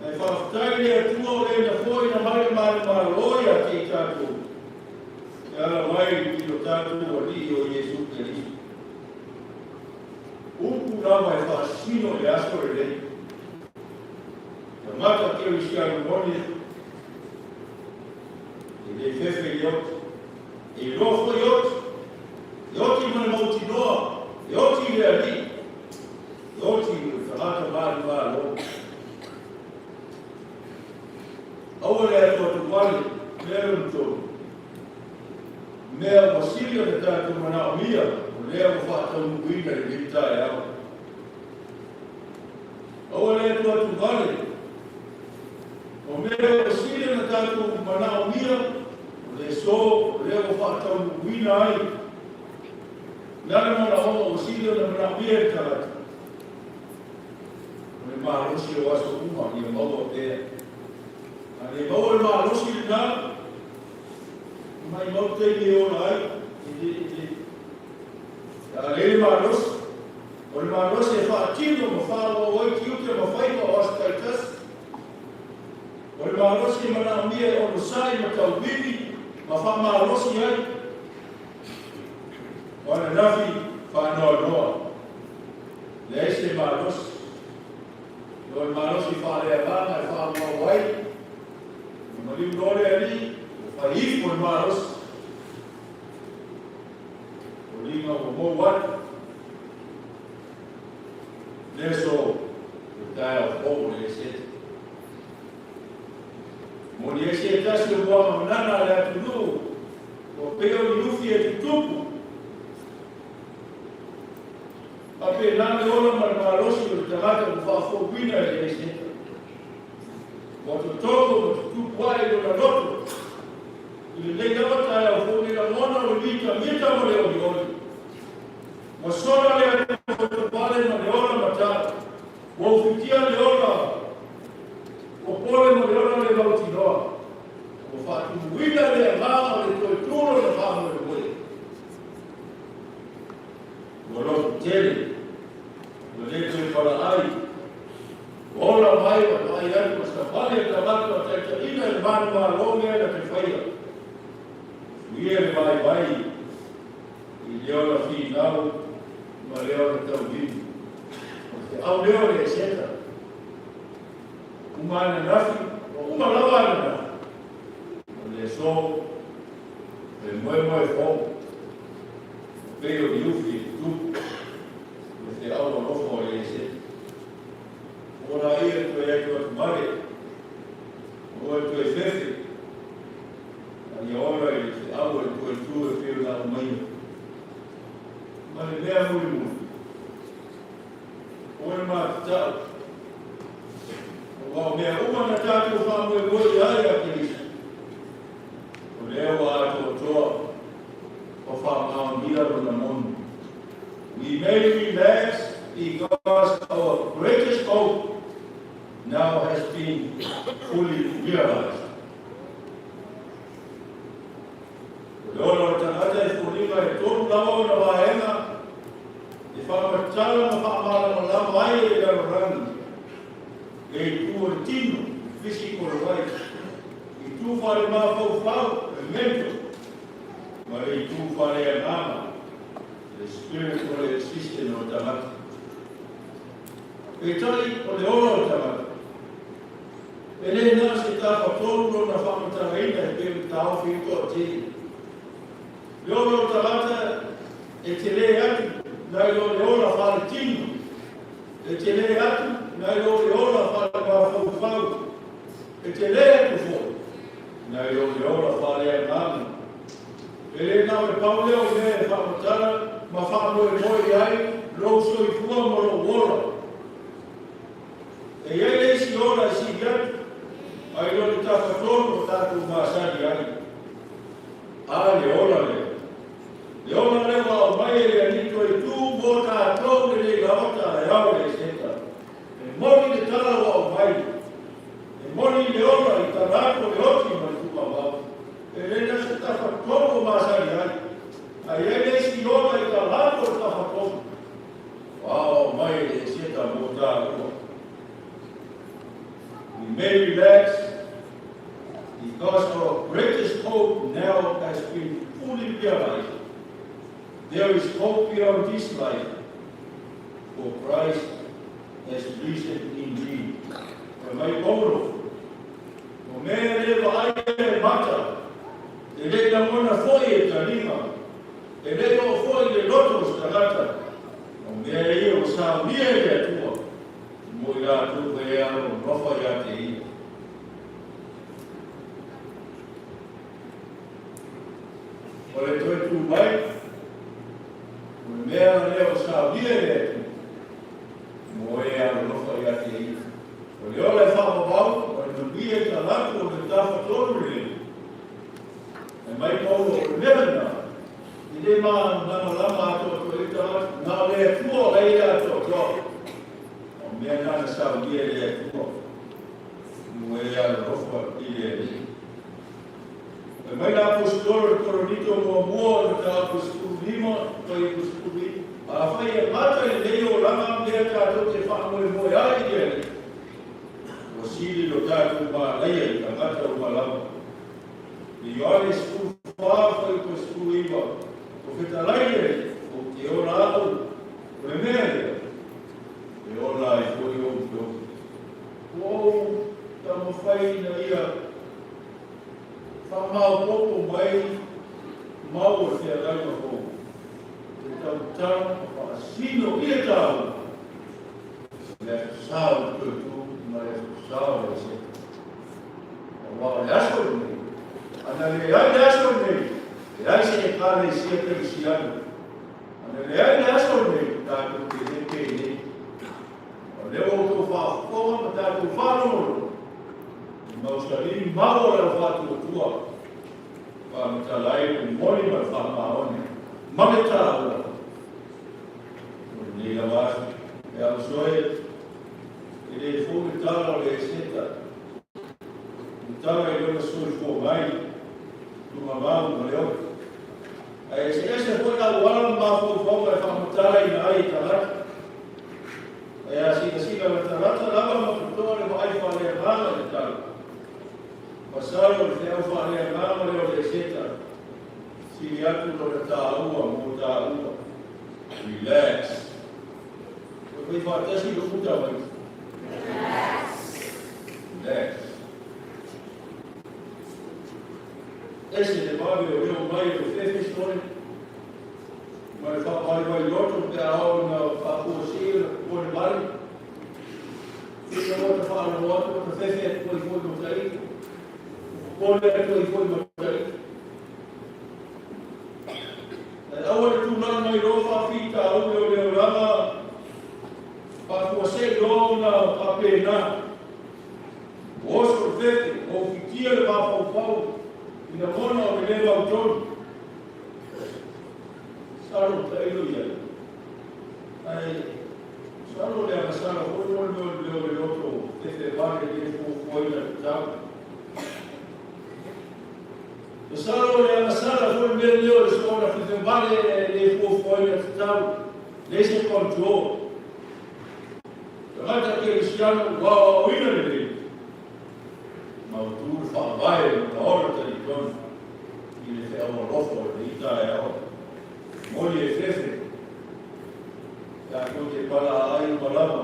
Ae faafetai i le Atua o le na foaina mai le manumalo ia te i tatou, e ala mai i lo tatou Alii o Iesu Keriso. Upu lava e faasino i le aso lenei. Tagata kerisiano moni e le fefe i le oti. E iloa foi oti. E oti ma le mautinoa. E oti i le Alii. E oti i le tagata manumalo. Aua le atuatuvale, mea lona tolu. Mea ua sili ona tatou manaomia, o lea ua faataunuuina i lenei taeao. Aua le atuatuvale, o mea ua sili ona tatou manaomia, o le aso o lea ua faataunuuina ai. O le a le manaoga ua sili ona manaomia e le tagata? O le malosi o aso uma ia maua pea. A le maua le malosi lena, e maimau taimi e ola ai, e le, e le, a leai le malosi, o le malosi e faatino ma faaauau ai tiute ma faiva o aso taitasi. O le malosi e manaomia e onosai ma tauivi ma faamalosi ai. O ananafi faanoanoa, leai se malosi. O le malosi faaleagaga e faaauau ai, ua maliu loa le Alii, ua fai ifo le malosi. O liga ua mou atu. Le aso, o taeao fou o le eseta. Moni ai se tasi o muamanana a le atunuu, ua pei o ni ufi e tutupu. Faapena le ola ma le malosi o le tagata ua faafouina e le eseta. Ua totogo ma tutupu ae i lona loto. I lenei lava taeao fou le lagona o le mitamita ma le olioli. Ua sola le atuatuvale ma le ola matau. Ua ufitia le ola popole ma le ola le mautinoa. Ua faatumuina le agaga o le toe tu lona faamoemoe. Ua loto tele, ua le toe palaai. Ua ola mai ma vaai atu ua savali le tagata ua taitaiina i le manumalo mea na te faia. Uia le vaivai i le ola finau ma le ola tauivi. O le feau lea o le Eseta. Uma ananafi, ua uma lava ananafi. O le aso, e moemoe fou. Ua pei o ni ufi e tutupu. O le feau alofa o le Eseta. Ua laia e toe atuatuvale, ua toe fefe, a ia ola i le feau a le toe tu e pei ona aumaia. Ma le mea mulimuli, o le matatau, aua o mea uma na tatou faamoemoe i ai ia Keriso, o lea ua atoatoa ma faamaonia lona moni. We may relax because our greatest hope now has been fully realized. O le ola o le tagata e foliga lima e tolu lava ona vaega e faamatala ma faamalamalama ai e le lalolagi le itu o le tino, physical life, itu faale-mafaufau, le mental, ma le itu faale-agaga, le spiritual existence o le tagata. Peitai, o le ola o le tagata, e le na o se tafatolu lona faamatalaina e pei ona taofi ai le toatele. Le ola o le tagata e telē atu nai lo le ola faaletino, e telē atu nai lo le ola faalemafaufau, e telē atu foi nai lo le ola faaleagaga. E le na o le pau lea o mea e faamatala ma faamoemoe i ai lou soifua ma lou ola. E i ai le isi ola e sili atu ai lo le tafatolu o tatou masani ai. A le ola lea. Le ola lea ua aumai e le Alii toe tu mo tatou lenei lava taeao i le Eseta. E moni le tala ua aumai. E moni le ola i tala atu o le oti ma le tuuamau. E le na o se tafatolu o masani ai. Ae i ai le isi ola i tala atu o le tafatolu. Ua aumai e le Eseta mo taua. We may relax because our greatest hope now has been fully realized. There is hope beyond this life, for Christ has risen indeed. Fai mai Paulo, o mea e le vaai e mata, e le lagona foi e taliga, e le oo foi i le loto o se tagata, o mea ia ua saunia e le Atua, mo i latou e alolofa ia te ia. O le toe tu mai, o le mea lea ua saunia e le Atua, mo e alolofa ia te ia. O le ola e faavavau, o le manuia i talaatu o le tafatolu lenei. Fai mai Paulo, o le mea lena, e le malamalama atoatoa i ai le tagata, na o le Atua o la e i ai le atoatoa. O mea na na saunia e le Atua, mo e alolofa i le Alii. Fai mai le Aposetolo i le Koronito muamua o le mataupu 15, fuaiupu 19, Afai e gata i lenei olaga mea tatou te faamoemoe ai i le Alii, ua sili lo tatou malaia i tagata uma lava. I Ioane 14, fuaiupu 19, Ua fetalai le Alii, ou te ola au, o le mea lea, e ola ai foi outou. Ua ou taumafai ina ia faamaopoopo mai mau o le feagaiga fou, e tautala ma faasino i le taua o le Aso Sa o le Toe Tu ma le Aso Sa o le Eseta. Aua o le aso lenei, ana leai le aso lenei, leai se Ekalesia Kerisiano. Ana leai le aso lenei, tatou te le penei. O lea ua outou faafofoga ma tatou faalogologo i mausali mau o le au faatuatua, faamatala ai le moni ma le faamaoni ma le taua o lenei lava aso. E ausoe, e le fou le tala o le Eseta, le tala i lona soifua mai, tuugamau ma le ola. Ae eseese foi auala ma mafaufauga e faamatalaina ai e tagata. Ae a silasila latalata lava ma totoa le vaai faaleagaga i le tala, masalo o le feau faaleagaga lea o le Eseta, sili atu lona taua mo taua. Relax. Ua fai faatasi le uta mai. Relax. Relax. Ese le vave o le omai o le fefe sole, ma le faavaivai loto pe a oo ina faafuasei ona popole vale. Seia ua ta faalogo atu ua ta fefe atu ai foi ma taito, ua popole atu ai foi ma taito. Ae aua le tulai mai loa faafitauli o le olaga, faafuasei loa ona faapena. Ua oso le fefe, ua ufitia le mafaufau i lagona o le le mautonu. Masalo tailo i ai. Ae masalo le agasala foi mo le mea o le mea o le loto fefe vale le fuafuaina tatau. Masalo le agasala foi le mea lenei o le soona fefevale e le fuafuaina tatau, leai se control. Tagata kerisiano ua aoaoina lelei, mautu le faavae ma na ola talitonu i le feau alofa o lenei taeao. Moni e fefe, tatou te palaai uma lava,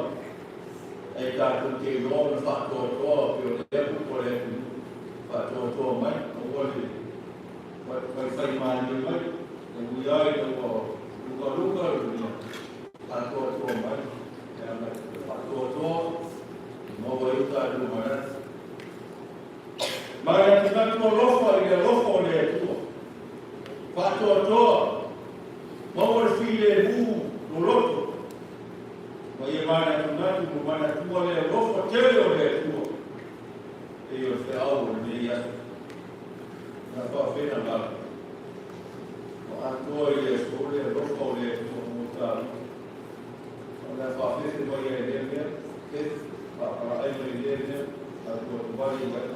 ae tatou te iloa ona faatoatoa pei o lea upu a le atunuu, faatoatoa mai, aua le faifai malie mai, e ui lava ina ua lukaluka le mea, faatoatoa mai, leaga e faatoatoa e maua ai o tatou manatu. Manatunatu alofa i le alofa o le Atua. Faatoatoa, maua le filemu loloto, ma ia manatunatu ma manatua le alofa tele o le Atua, pei o le feau o lenei aso. Na faafena galo, ua atoa i le aso le alofa o le Atua mo tatou. O le a faafefe mai ai i lea mea, fefe, faapalaai mai i lea mea, atuatuvale i ai,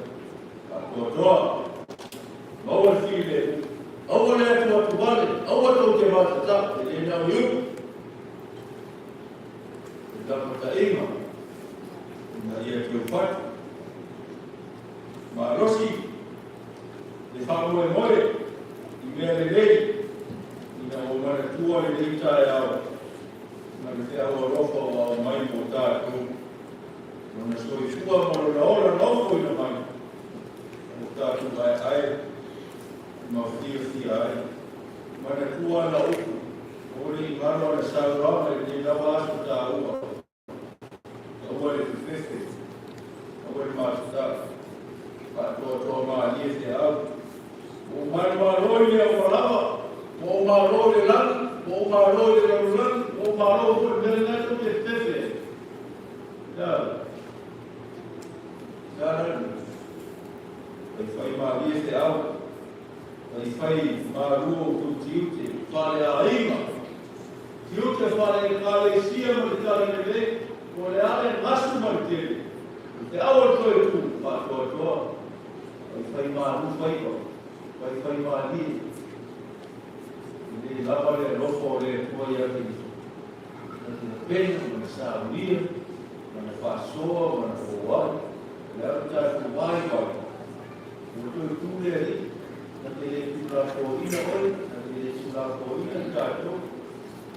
faatoatoa, maua le filemu, aua le atuatuvale, aua tou te matatā, e le nau i upu. Le lapataiga ina ia teufatu. Malosi le faamoemoe i mea lelei ina ua manatua lenei taeao ma le feau alofa ua aumai mo tatou, lona soifua ma lona ola na ofoina mai, ua tatou aeae ma fiafia ai. Manatua ana upu, aua ne i galo ana saunoaga i lenei lava aso taua. Aua le fefefe, aua le matatā, faatoatoa malie feau. Ua ou manumalo i mea uma lava, ua ou malo i le lagi, ua ou malo i le lalolagi, ua ou malo foi i le mea lena tou te fefefe ai. Ia, ia la faifai malie feau, faifai malu outou tiute, faleaiga. Tiute faale-Ekalesia ma le Talalelei, po o le a le gasu ma le tele, o te au o le toe tu, faatoatoa, faifai malu faiva, faifai malie. E le lava le alofa o le Atua ia Keriso, na te pena ma na saunia, ma na faasoa ma na foai, o le a lo tatou vaivai, ua toe tu le Alii, na te le tuulafoaiina oe, na te le tuulafoaiina i tatou.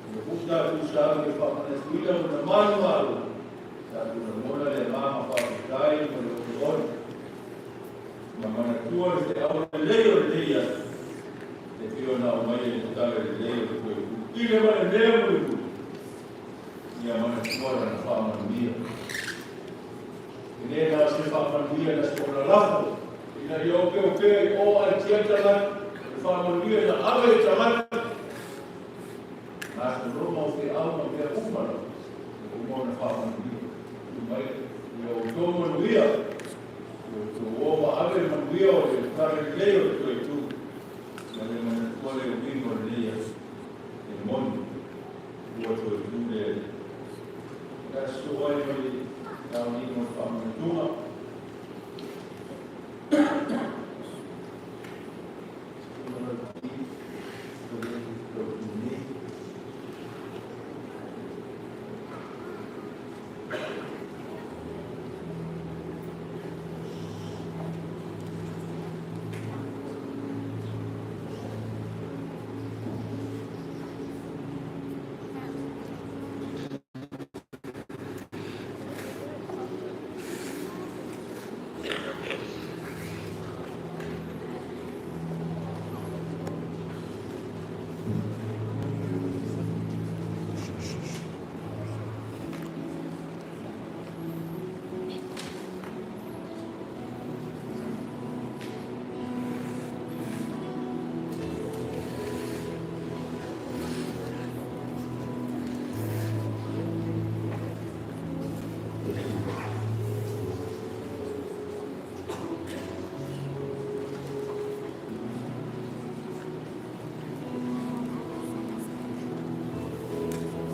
Ua tuu tatou sau e faamanatuina lona manumalo, tatou lagona le agaga faafetai ma le oneone, ma manatua le feau lelei o lenei aso, e pei ona aumai e le tala lelei o le toe tu i le ma le mea mulimuli, ia manatua lana faamanuia. E le na o se faamanuia na soona lafo, ina ia opeopea i o ae tia tagata, o le faamanuia na ave i tagata, Gasologa o feau ma mea uma lava, ua uma ona faamanuia. Tuu mai ia outou manuia, ia outou o ma ave le manuia o le tala lelei o le toe tu, ma le manatua le uiga o lenei aso, e moni, ua toe tu le Alii. O le a sosoo ai ma le sauniga o le faamanatuga.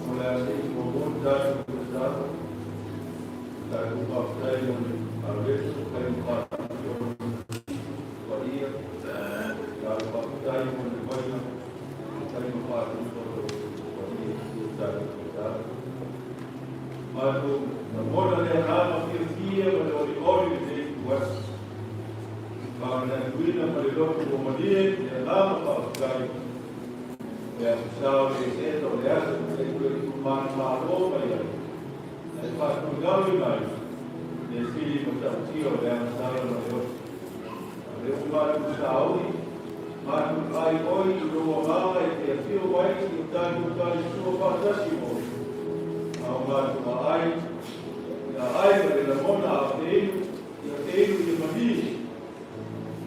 O le a se i muamua le tatou tatalo, tatou faafetai mo le Areto kai ma paia. Tatou faafetai mo le vai. faatuina ma le loto ua malie le agaga faafetai. Le aso sao le eseesa o le aso e toe tumanumalo mai ai, ae faatulagaina ai le sili matautia o le agasala ma le oso. A lea ua matou sauni, matou ai oi i lou agaga e te afio mai i o tatou talisua faatasi ma oe. A o matou aai, le aai ma le lagona a te inu, ia te inu i le malie.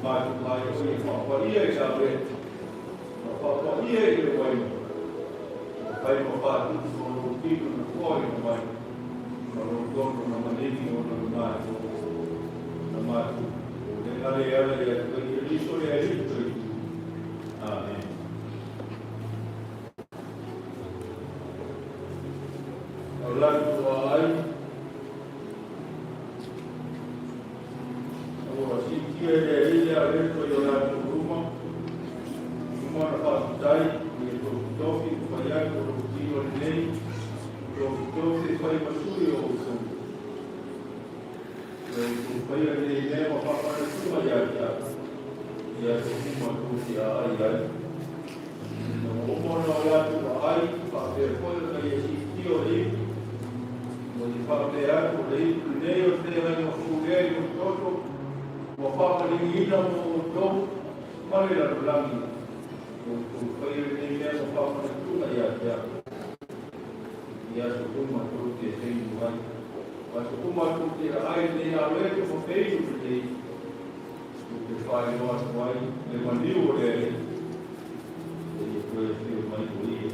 Matou ai oi e faapaia i le avea, ma faapaia i le uaina, ma fai ma faatupu o lou tino na toaina mai, ma lou toto na manini ona na matou, na matou le ale ala ia te Keriso le Alii toe. Amen. O latou ai, ua siitia e le Alii le aleto i o latou luma, uma na faafetai i le tofitofi ua fai atu o lou tino lenei, tofitofi e fai ma sui o outou. Ia outou faia lenei mea ma faamanatuga ia te au, i aso uma tou te aai ai. Ina ua uma ona o latou aai, faapea foi ona ia siitia o le ipu, ua ia faapea atu o le ipu lenei o le feagaiga fou lea i lou toto, ua faamalieina mo outou ma le lalolagi. Ia outou faia lenei mea ma faamanatuga ia te au, i aso uma tou te feinu ai. O aso uma tou te aai lenei aloeto ma feinu lenei, tou te faailoa atu ai le maliu o le Alii, seia toe afio mai o ia.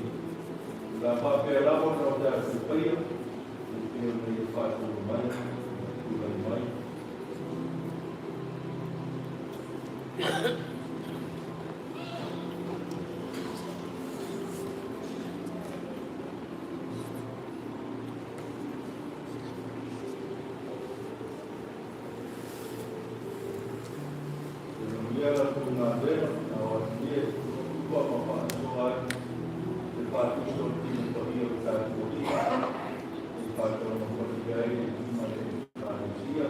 O le a faapea lava ona o tatou faia, e pei ona ia faatonu mai, tulai mai. Ia manuia la outou galuega na o atu ia e tupatupa ma faasoa ai le faatusa o le Tino Paia o le tatou Alii, e faataumafalia ai le lima le Ekalesia.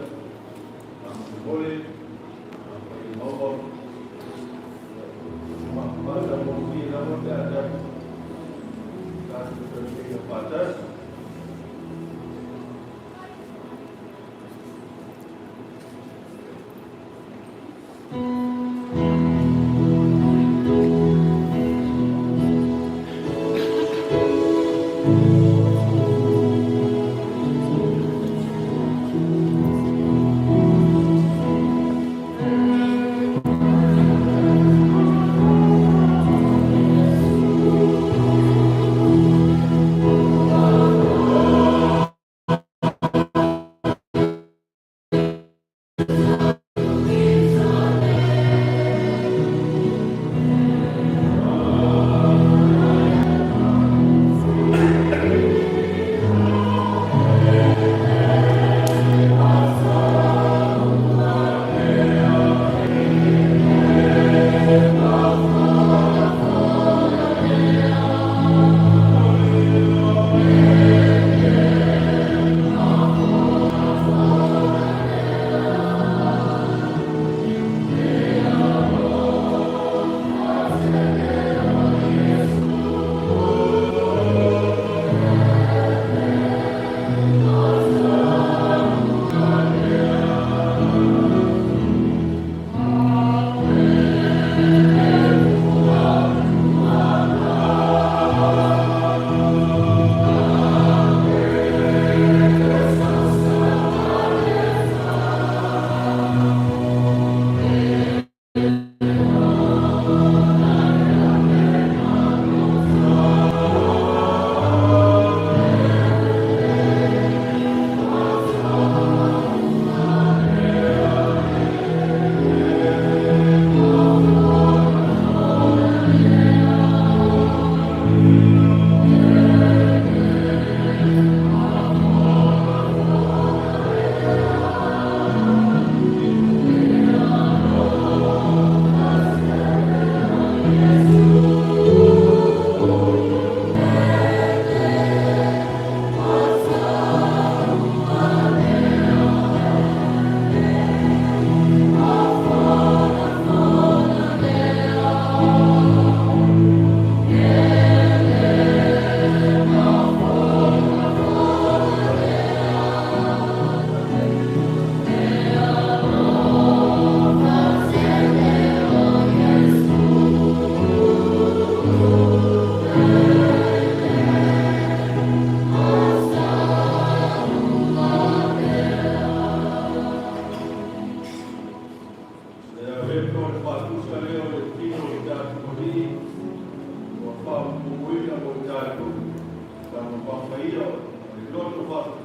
Faamolemole, afai e maua matagofie lava pe a tatou taumafai faatasi.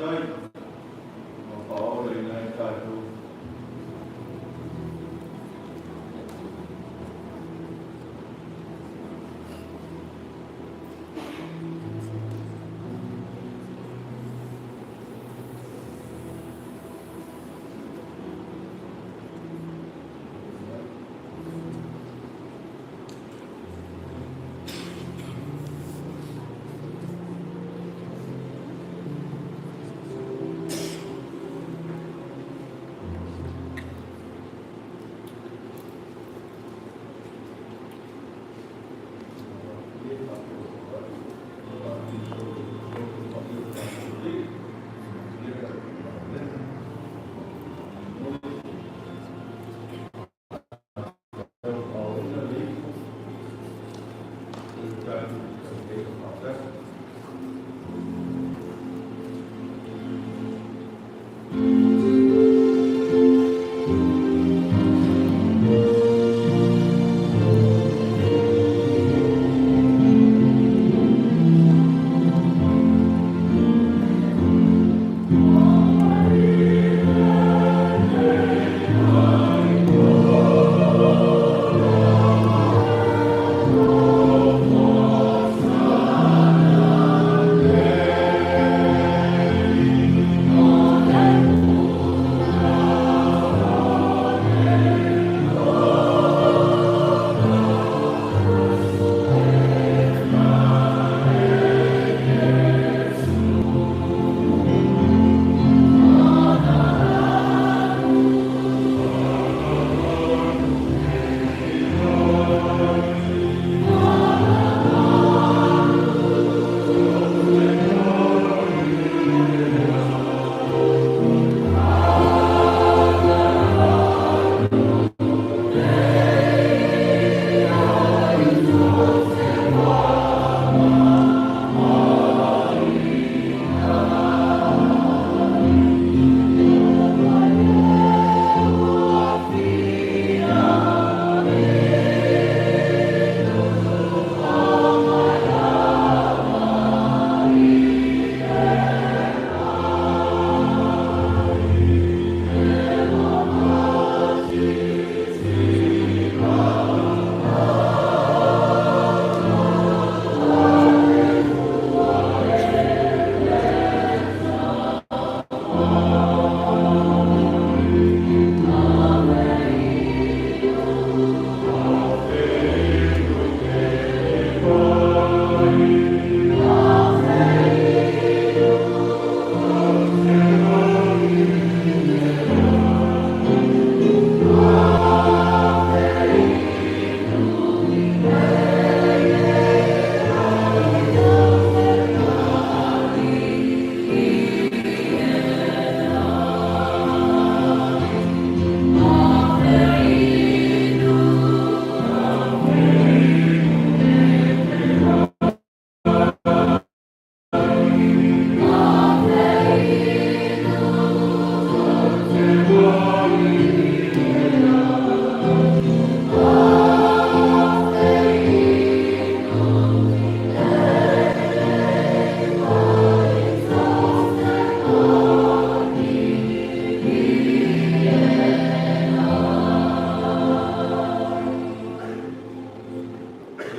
Faafetai ma faaolaina ai tatou.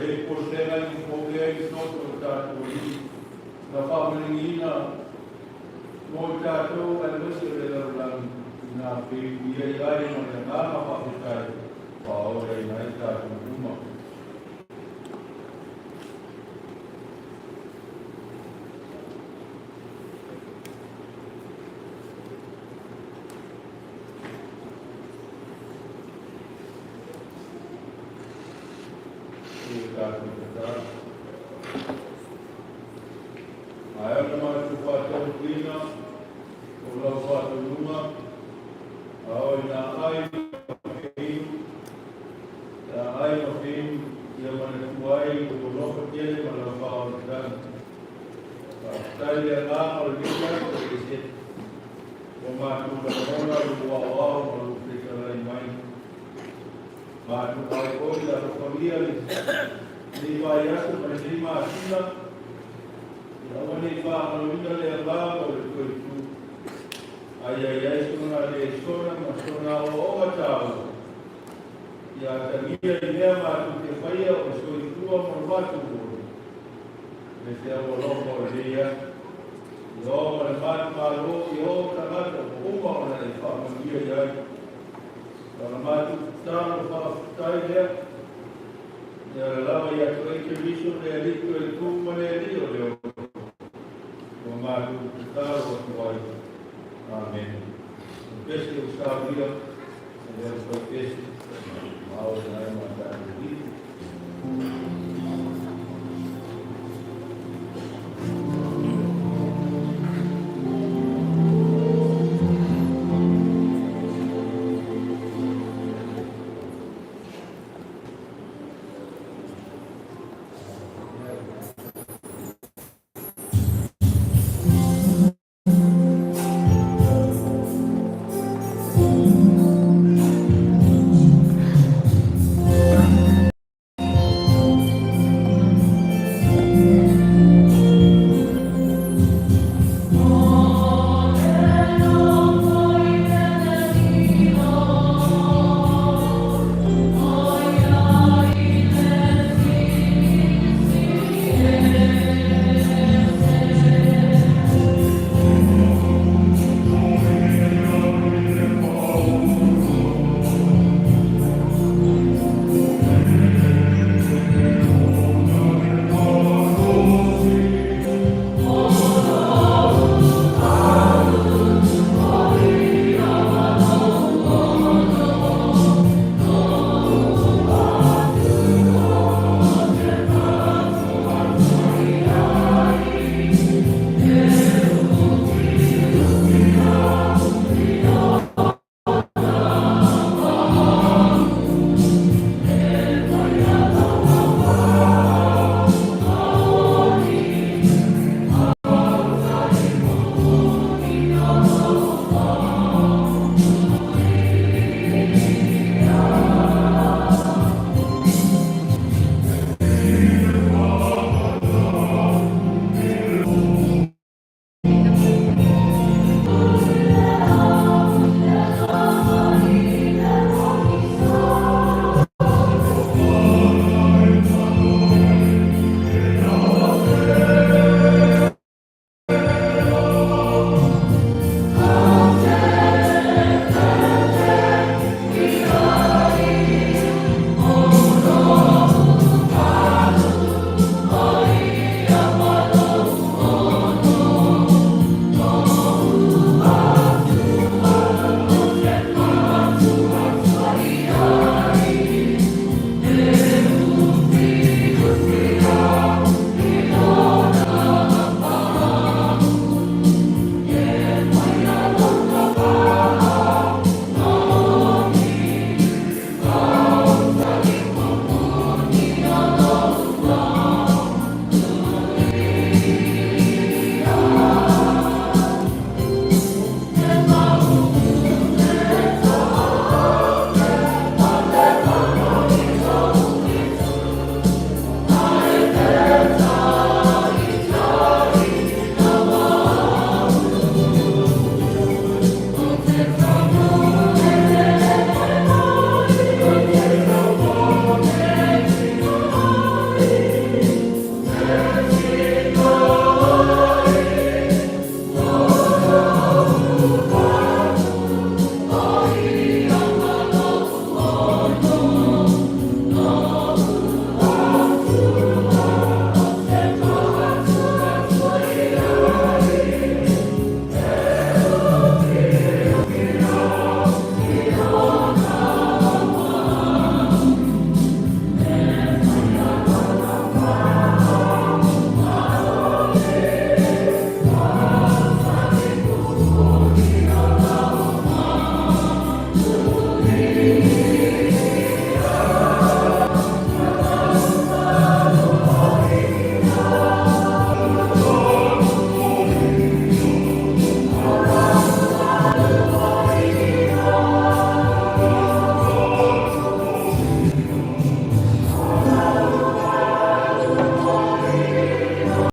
E posega i fopea i soto o tatou alii, na faamaligiina mo i tatou aemaise o le lalolagi ina feiuiai ai ma le agaga faafetai faaolaina ai tatou uma. E tatou tatalo. Ae ona matou faataunuuina o lau faatonuga, a o ina ai ma feinu, ia ai ma feinu, ia manatua ai lou alofa tele ma lau faaolataga. Faafetai le agaga o lenei aso e Esete, ua matou lagona lou aoao ma lou fetalai mai. Matou ai oi le alofagia lenei vaiaso ma lenei masina, ia aua ne i faagaloina le agaga o le toe tu. Ae ia i ai sona lesona ma sona aoaoga taua, ia atagia i mea matou te faia o le soifua ma lo matou ola, le feau alofa o lenei aso. Ia oo ma le manumalo i ou tagata ua uma ona e faamanuia i ai. O la matou tatalo faafetai lea, e ala lava ia te oe Keriso le Alii toe tu ma le Alii o le ola, ua matou tatalo atu ai. Amene. O pese ua saunia e le aufaipese, ma o lena e.